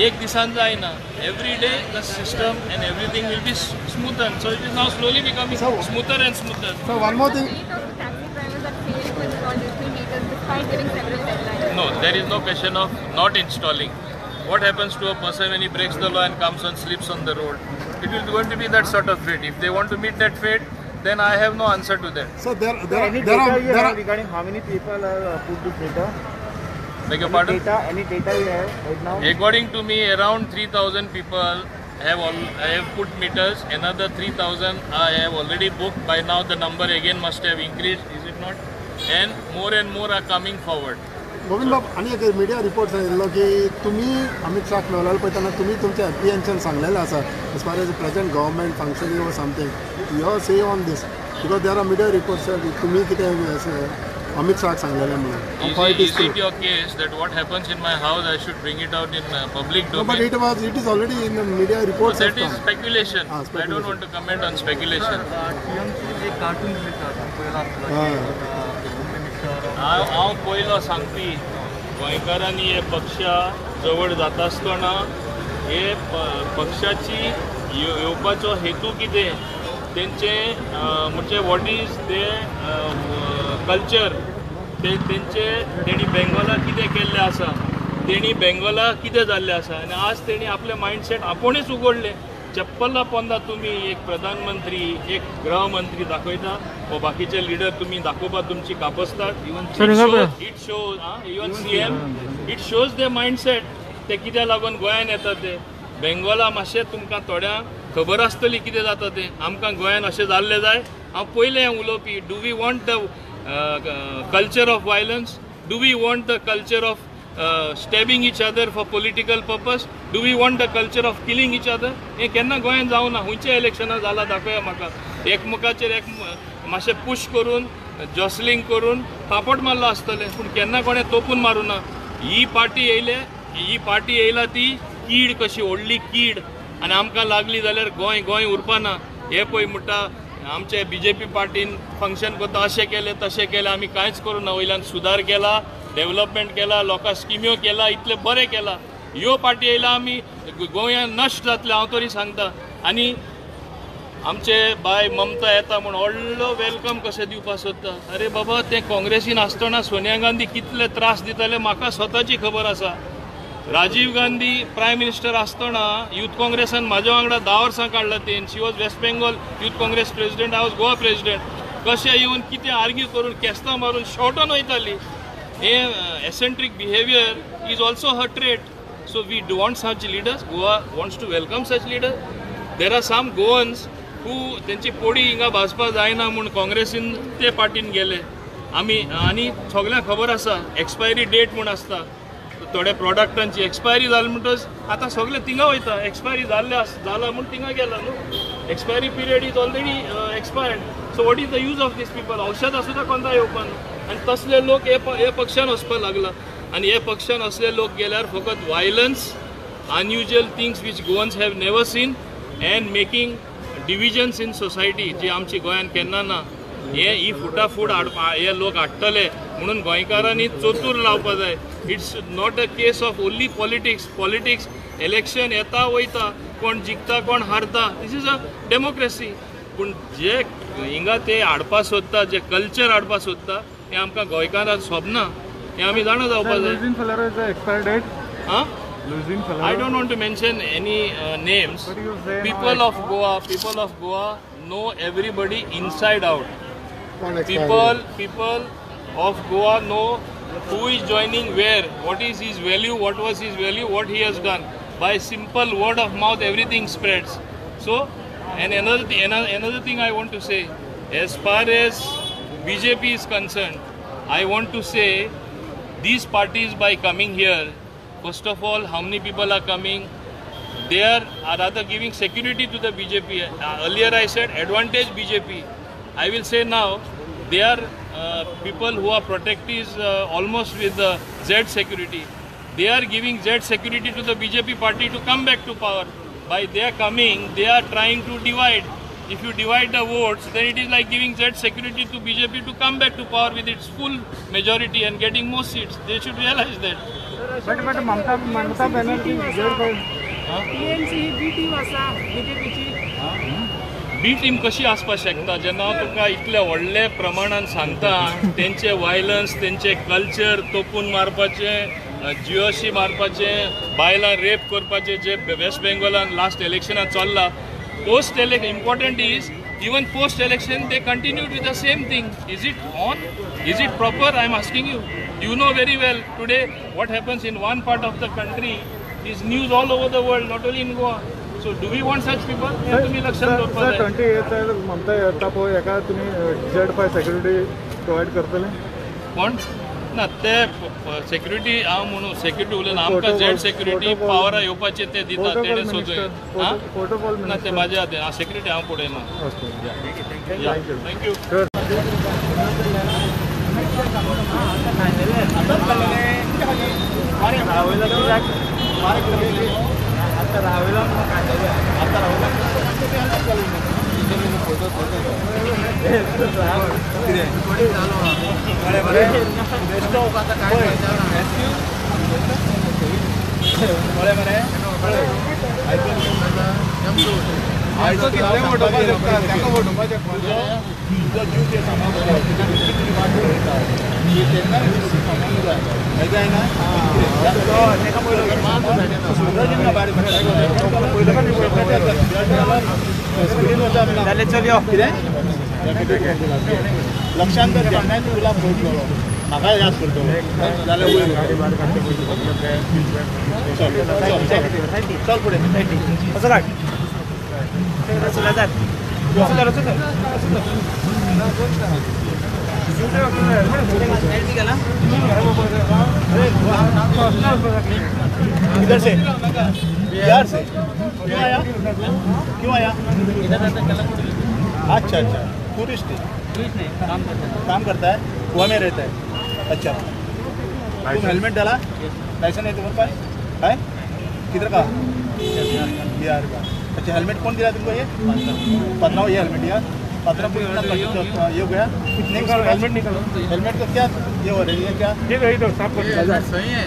एक दिसान जायना, every day the system and everything will be smoother. So it is now slowly becoming smoother and smoother. So one more thing. No, there is no question of not installing. What happens to a person when he breaks the law and comes and sleeps on the road? It will going to be that sort of fate. If they want to meet that fate, then I have no answer to that. So there any data you have regarding how many people are put this data? Beg your pardon? Data, any data you have right now? According to me, around 3,000 people have put meters. Another 3,000 I have already booked. By now the number again must have increased, is it not? And more are coming forward. Govind बाब, आनी एक media reports आयिल्लो की तुमी अमित शाह मेळ्ळो पळयतना तुमी तुमच्या एप्रिहेन्शन सांगलेलें आसा as far as present government functioning or something. Your say on this, because there are media reports तुमी कितें अमित शाह सांगलेलें म्हणून. Is it your case that what happens in my house I should bring it out in public domain? But it is already in the media reports. That is speculation. I don't want to comment on speculation. एक cartoon release जाता पयलो. हांव पयलो सांगपी, गोंयकारांनी हे पक्षा जवळ जाता आसतना हे पक्षाची येवपाचो हेतू कितें, तेंचे म्हणजे what is they culture, ते तेंचे तेणी बेंगोला कितें केल्लें आसा, तेणी बेंगोला कितें जाल्लें आसा, आनी आज तेणी आपलें मायंडसेट आपुणूच उगडलें. चप्पला पोंदा तुमी एक प्रधानमंत्री, एक गृहमंत्री दाखयता, वो बाकीचे लिडर तुमी दाखोवपाक तुमची कापसतात. It shows even CM, it shows the mindset. ते कित्याक लागून गोंयान येता ते बेंगोला मातशें तुमकां थोड्यांक खबर आसतली कितें जाता तें. आमकां गोंयान अशें जाल्लें जाय. हांव पयलें उलोवपी, do we want the culture of violence? Do we want the culture of stabbing each other for political purpose? Do we want the culture of killing each other? हें केन्ना गोंयांत जावना. खंयच्या इलेक्शनां जालां दाखोवया म्हाका. एकमेकाचेर एक मातशें पुश करून, जॉसलिंग करून थापट मारलो आसतलें, पूण केन्ना कोणें तोपून मारूं ना. ही पार्टी येयले, ही पार्टी येयला ती कीड कशी, व्हडली कीड, आनी आमकां लागली जाल्यार गोंय गोंय उरपाना. हे पळय म्हणटा आमचे बीजेपी पार्टीन फंक्शन करता, अशें केलें तशें केलें, आमी कांयच करूं ना. वयल्यान सुदार केला, डेवलपमेंट केला, लोकांक स्किम्यो केला, इतलें बरें केलां. ह्यो पार्टी येयला आमी गोंयांत नश्ट जातलें, हांव तरी सांगता. आनी आमचे बाय ममता येता म्हूण व्हडलो welcome कशें दिवपाक सोदता. अरे बाबा, ते काँग्रेसीन आसतना सोनिया गांधी कितले त्रास दिताले म्हाका स्वताची खबर आसा. राजीव गांधी प्रायम मिनिस्टर आसतना यूथ काँग्रेसान म्हाज्या वांगडा 10 वर्सां काडला तेन. She was West Bengal Youth Congress president, I was Goa president. कशें येवन कितें आर्ग्यू करून केस्तां मारून शॉर्टून वयताली. हे eccentric behaviour is also her trait. So we want such leaders. Goa wants to welcome such leaders. There are some Goans who तेंची पोडी हिंगा भाजपा जायना म्हूण काँग्रेसीन ते पार्टीन गेले. आमी आनी सगळ्यांक खबर आसा एक्सपायरी डेट म्हूण आसता थोड्या प्रॉडक्टांची. एक्सपायरी जाली म्हणटच आतां सगळे थिंगा वयता. एक्सपायरी जाल्ले जाला म्हूण थिंगा गेला न्हू. Expiry period is already expired. So what is the use of these people? औषधां सुद्दां कोणता येवपा न्हू. आनी तसले लोक हे पक्षान वचपाक लागला. आनी हे पक्षान असले लोक गेल्यार फकत violence, unusual things which Goans have never seen, and making divisions in society जी आमची गोंयान केन्ना ना. हे ही फुटाफूट हे लोक हाडटले म्हणून गोंयकारांनी चतूर लावपा जाय. It's not a case of only politics. Politics election येता वयता, कोण जिखता कोण हारता, this is a democracy. पूण जे हिंगा ते हाडपा सोदता, जे कल्चर हाडपा सोदता, हें आमकां गोंयकारांक सोबना. हें आमी जाणा जावपा जाय. हां, I don't want to mention any names. People of Goa know everybody inside out. People of Goa know who is joining where, what is his value, what was his value, what he has done. By simple word of mouth, everything spreads. So, and another thing I want to say, as far as BJP is concerned, I want to say these parties by coming here, first of all, how many people are coming? They are rather giving security to the BJP. Earlier I said advantage BJP. I will say now they are people who are protectees almost with the Z security. They are giving Z security to the BJP party to come back to power. By their coming, they are trying to divide. If you divide the votes, then it is like giving Z security to BJP to come back to power with its full majority and getting more seats. They should realize that. But Mamata Banerjee TMC B team आसा बीजेपीची. बी team कशी आसपाक शकता जेन्ना हांव तुका इतले व्हडले प्रमाणान सांगता तेंचे वायलन्स, तेंचे कल्चर, तोपून मारपाचें, जिओशी मारपाचें, बायलां रेप करपाचें जे वेस्ट बेंगॉलान लास्ट इलेक्शनान चल्लां. Post election important is even post election they continued with the same thing. Is it on? Is it proper? I am asking you. You know very well today what happens in one part of the country is news all over the world, not only in Goa. So do we want such people? हें तुमी लक्षात दवरपाक जाय. 28 ममता येता पळय, हेका तुमी Z5 security provide करतले? कोण ना ते सेक्युरिटी हांव म्हणून सेक्युरिटी उलयना, आमकां झेड सेक्युरिटी पावरा येवपाचे ते दिता तेणे सोदून ना ते म्हाज्या हातीन सेक्युरिटी हांव पळयना. Thank you. लक्षांत जेन्ना तुला पळयतलो म्हाका याद करतलो जाल्यार चल चल फुडें असो काड इधर से बिहार से क्यों आया? क्यों आया? अच्छा अच्छा, टूरिस्ट है, काम करता है, गोवा में रहता है. अच्छा, तुम हेलमेट डाला? लाइसेंस है तुम्हारे पास? है? किधर का? बिहार का. अच्छा, हेलमेट कौन दिला तुमको? ये पन्ना, ये हेलमेट यार पतना कितना ये हो गया? निकालो हेलमेट, निकालो हेलमेट का क्या ये हो रही है क्या? ये तो साफ कर सही है.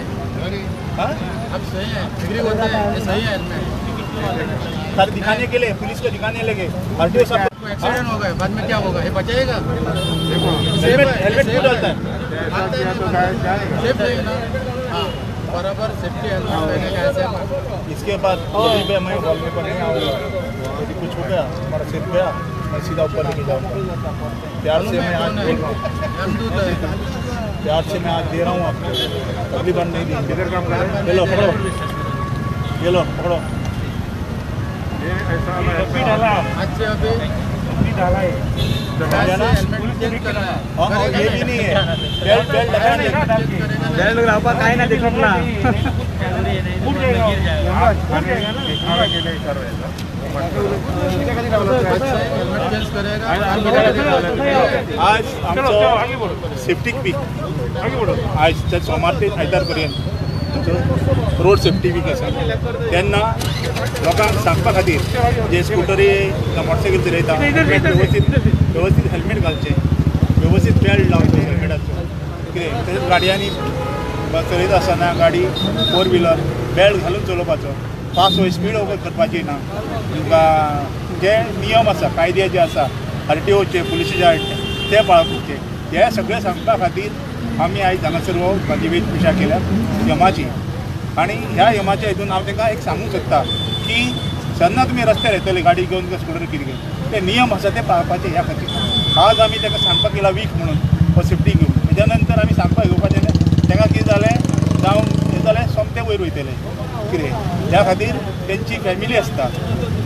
हाँ अब सही है, एग्री होता है, ये सही है हेलमेट सर दिखाने के लिए, पुलिस को दिखाने लगे. आरटीओ साहब एक्सीडेंट हो गया बाद में क्या होगा? ये बचाएगा? हेलमेट हेलमेट क्यों डालता है? सेफ नहीं ना. हाँ बराबर, सेफ्टी हेलमेट पहने का ऐसे. इसके बाद कभी मैं हॉल में नहीं आऊँगा, यदि कुछ हो गया हमारा सिर गया मैं सीधा ऊपर लेके जाऊँगा. प्यार से मैं आज बोल रहा हूँ, प्यार से मैं आज दे रहा हूँ आपको, अगली बार नहीं देंगे. इधर काम करें, ये लो पकड़ो, ये लो पकड़ो. अच्छे अभी डाला है ये भी नहीं है, बेल्ट बेल्ट लगा नहीं, बेल्ट लगा काय ना देखो ना आज आमचो सेफ्टी वीक, आज सोमार ते आयतार पर्यंत रोड सेफ्टी वीक आसा. तेन्ना लोकांक सांगपा खातीर जे स्कुटरी मोटरसायकल चलयता व्यवस्थीत व्यवस्थीत हेल्मेट घालचें, व्यवस्थीत बेल्ट लावचें हेल्मेटाचो कितें. तशेंच गाडयांनी चलयता आसतना गाडी फोर व्हिलर बेल्ट घालून चलोवपाचो, फास्ट स्पीड ओवर करपाची ना. तुमकां जे नियम आसा, कायदे जे आसा आरटीओचे, पुलिसेचे ते पाळपाचे. हे सगळें सांगपा खातीर आमी आयज हांगासर हो म्हाजी वेशभूषा केल्या यमाची. आनी ह्या यमाच्या हितून हांव तांकां एक सांगूंक सोदता की जेन्ना तुमी रस्त्यार येतले गाडी घेवन किंवा स्कुटर कितें घेवन ते नियम आसा ते पाळपाचे. ह्या खातीर आज आमी तांकां सांगपाक गेला वीक म्हणून हो सेफ्टी घेवन. तेज्या नंतर आमी सांगपाक घेवपाचें तांकां कितें जालें जावं हें जालें सोमतें वयर वयतलें कितें. ह्या खातीर तेंची फॅमिली आसता,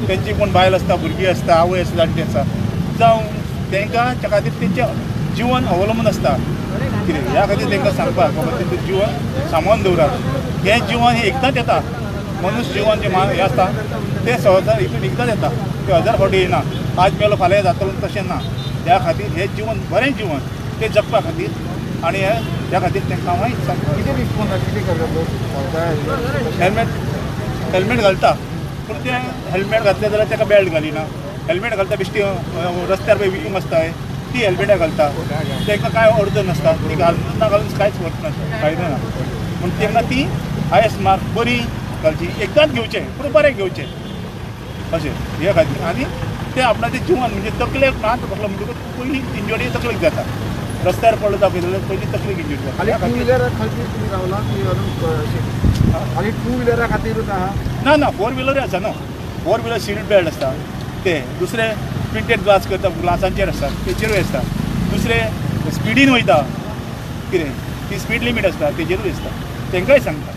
तेंची कोण बायल आसता, भुरगीं आसता, आवय आसता, जाणटी आसता, जावं तांकां त्या खातीर तेंचें जिवन अवलंबून आसता कितें. ह्या खातीर तांकां सांगपाक बाबा तेंचें जिवन सांबाळून दवरात. हें जिवन हें एकदांच येता, मनुष्य जिवन जें हें आसता तें संवसार हितून एकदांच येता, तें हजार फावटी येना. आज मेलो फाल्यां जातलो तशें ना. ह्या खातीर हें जिवन बरें जीवन तें जगपा खातीर आनी ह्या खातीर तांकां हांव सांगता. कितें रिस्पॉन्स कितें करता? हेल्मेट हेल्मेट घालता पूण तें हेल्मेट घातलें जाल्यार ताका बेल्ट घालिना. हेल्मेट घालता बेश्टी रस्त्यार पळय विकूंक आसता ती हेल्मेटां घालता, तांकां कांय अडचण नासता, ती घालून ना घालून कांयच फरक नासता, फायदो ना. पूण तांकां ती हायस्ट मार्क बरी घालची, एकदांच घेवचें पूण बरें घेवचें अशें हे खातीर. आनी ते आपणाचें जिवन म्हणजे तकलेक मात बसलो म्हणटकूच पयली इंजरी तकलेक जाता. रस्त्यार पडलो दाखयतले जाल्यार पयली तकलेक इंजरी जाता. आनी टू व्हिलरा खातीर तुमी रावला की अजून? आनी टू व्हिलरा खातीरूच आहा? ना ना, फोर व्हिलरूय आसा न्हू. फोर व्हिलर सीट बेल्ट आसता ते, दुसरे प्रिंटेड ग्लास करता ग्लासांचेर आसता तेचेरूय आसता, दुसरे स्पिडीन वयता कितें ती स्पीड लिमीट आसता तेजेरूय आसता. तांकांय सांगता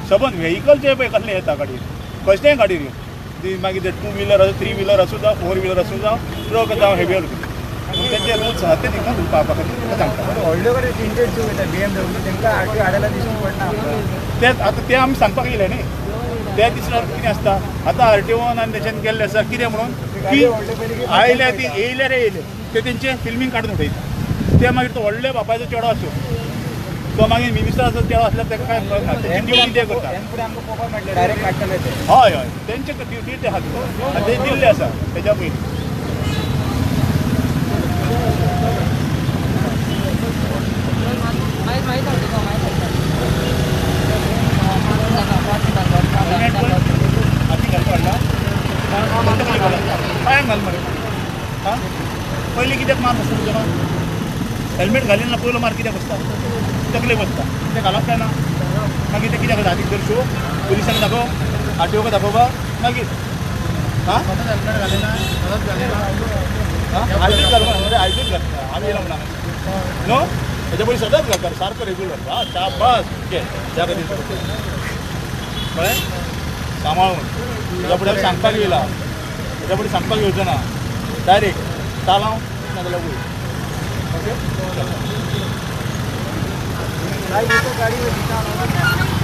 सबंद व्हेकल जे पळय कसलें येता गाडयेर, कसलेंय गाडयेर येवं ती मागीर ते टू व्हिलर आसूं, थ्री व्हिलर आसूं, जावं फोर व्हिलर आसूं, जावं ट्रक जावं हेवी तेंचे रूल्स आसा ते तांकां पावपा खातीर तांकां सांगता. व्हडल्यो गाडयो टिंटेड ज्यो वयता BMW तांकां आरटीओ हाडायला दिसूंक पडना. ते आतां ते आमी सांगपाक येयले न्ही, ते दिसल्यार कितें आसता आतां आरटीओन आनी तेच्यान गेल्ले आसा कितें म्हणून की आयल्या ती येयल्या रे येयले ते तेंचे फिल्मींग काडून उडयता. ते मागीर तो व्हडले बापायचो चेडो आसूं, तो मागीर मिनिस्टर चेडो आसल्यार ताका कांय कळना, तेंची ड्युटी ते करता. हय हय, तेंचे ड्युटी ते आसा आनी ते दिल्ले आसा तेच्या पयलीं. पांयांक घाल मरे. आं, पयलीं कित्याक मार बसता तुजो? हेल्मेट घालिना पयलो मार कित्याक बसता? तकलेक बसता. तें घालप काय ना? मागीर तें कित्याक हातीक धर शो पुलिसांक दाखोव, आरटीओक दाखोवपा मागीर. आं, हेल्मेट घालिना, आयजूच घालपा मरे, आयजूच घालता आमी येयला म्हणून न्हू. तेच्या पयलीं सदांच घालता सारको रेगुलर. आं, शाबास, ओके, त्या खातीर कळ्ळें सांबाळून. तेच्या फुडें आमी सांगपाक येयला, तेच्या फुडें सांगपाक येवचो ना, डायरेक्ट चालांव नाजाल्यार वयर. ओके, गाडी.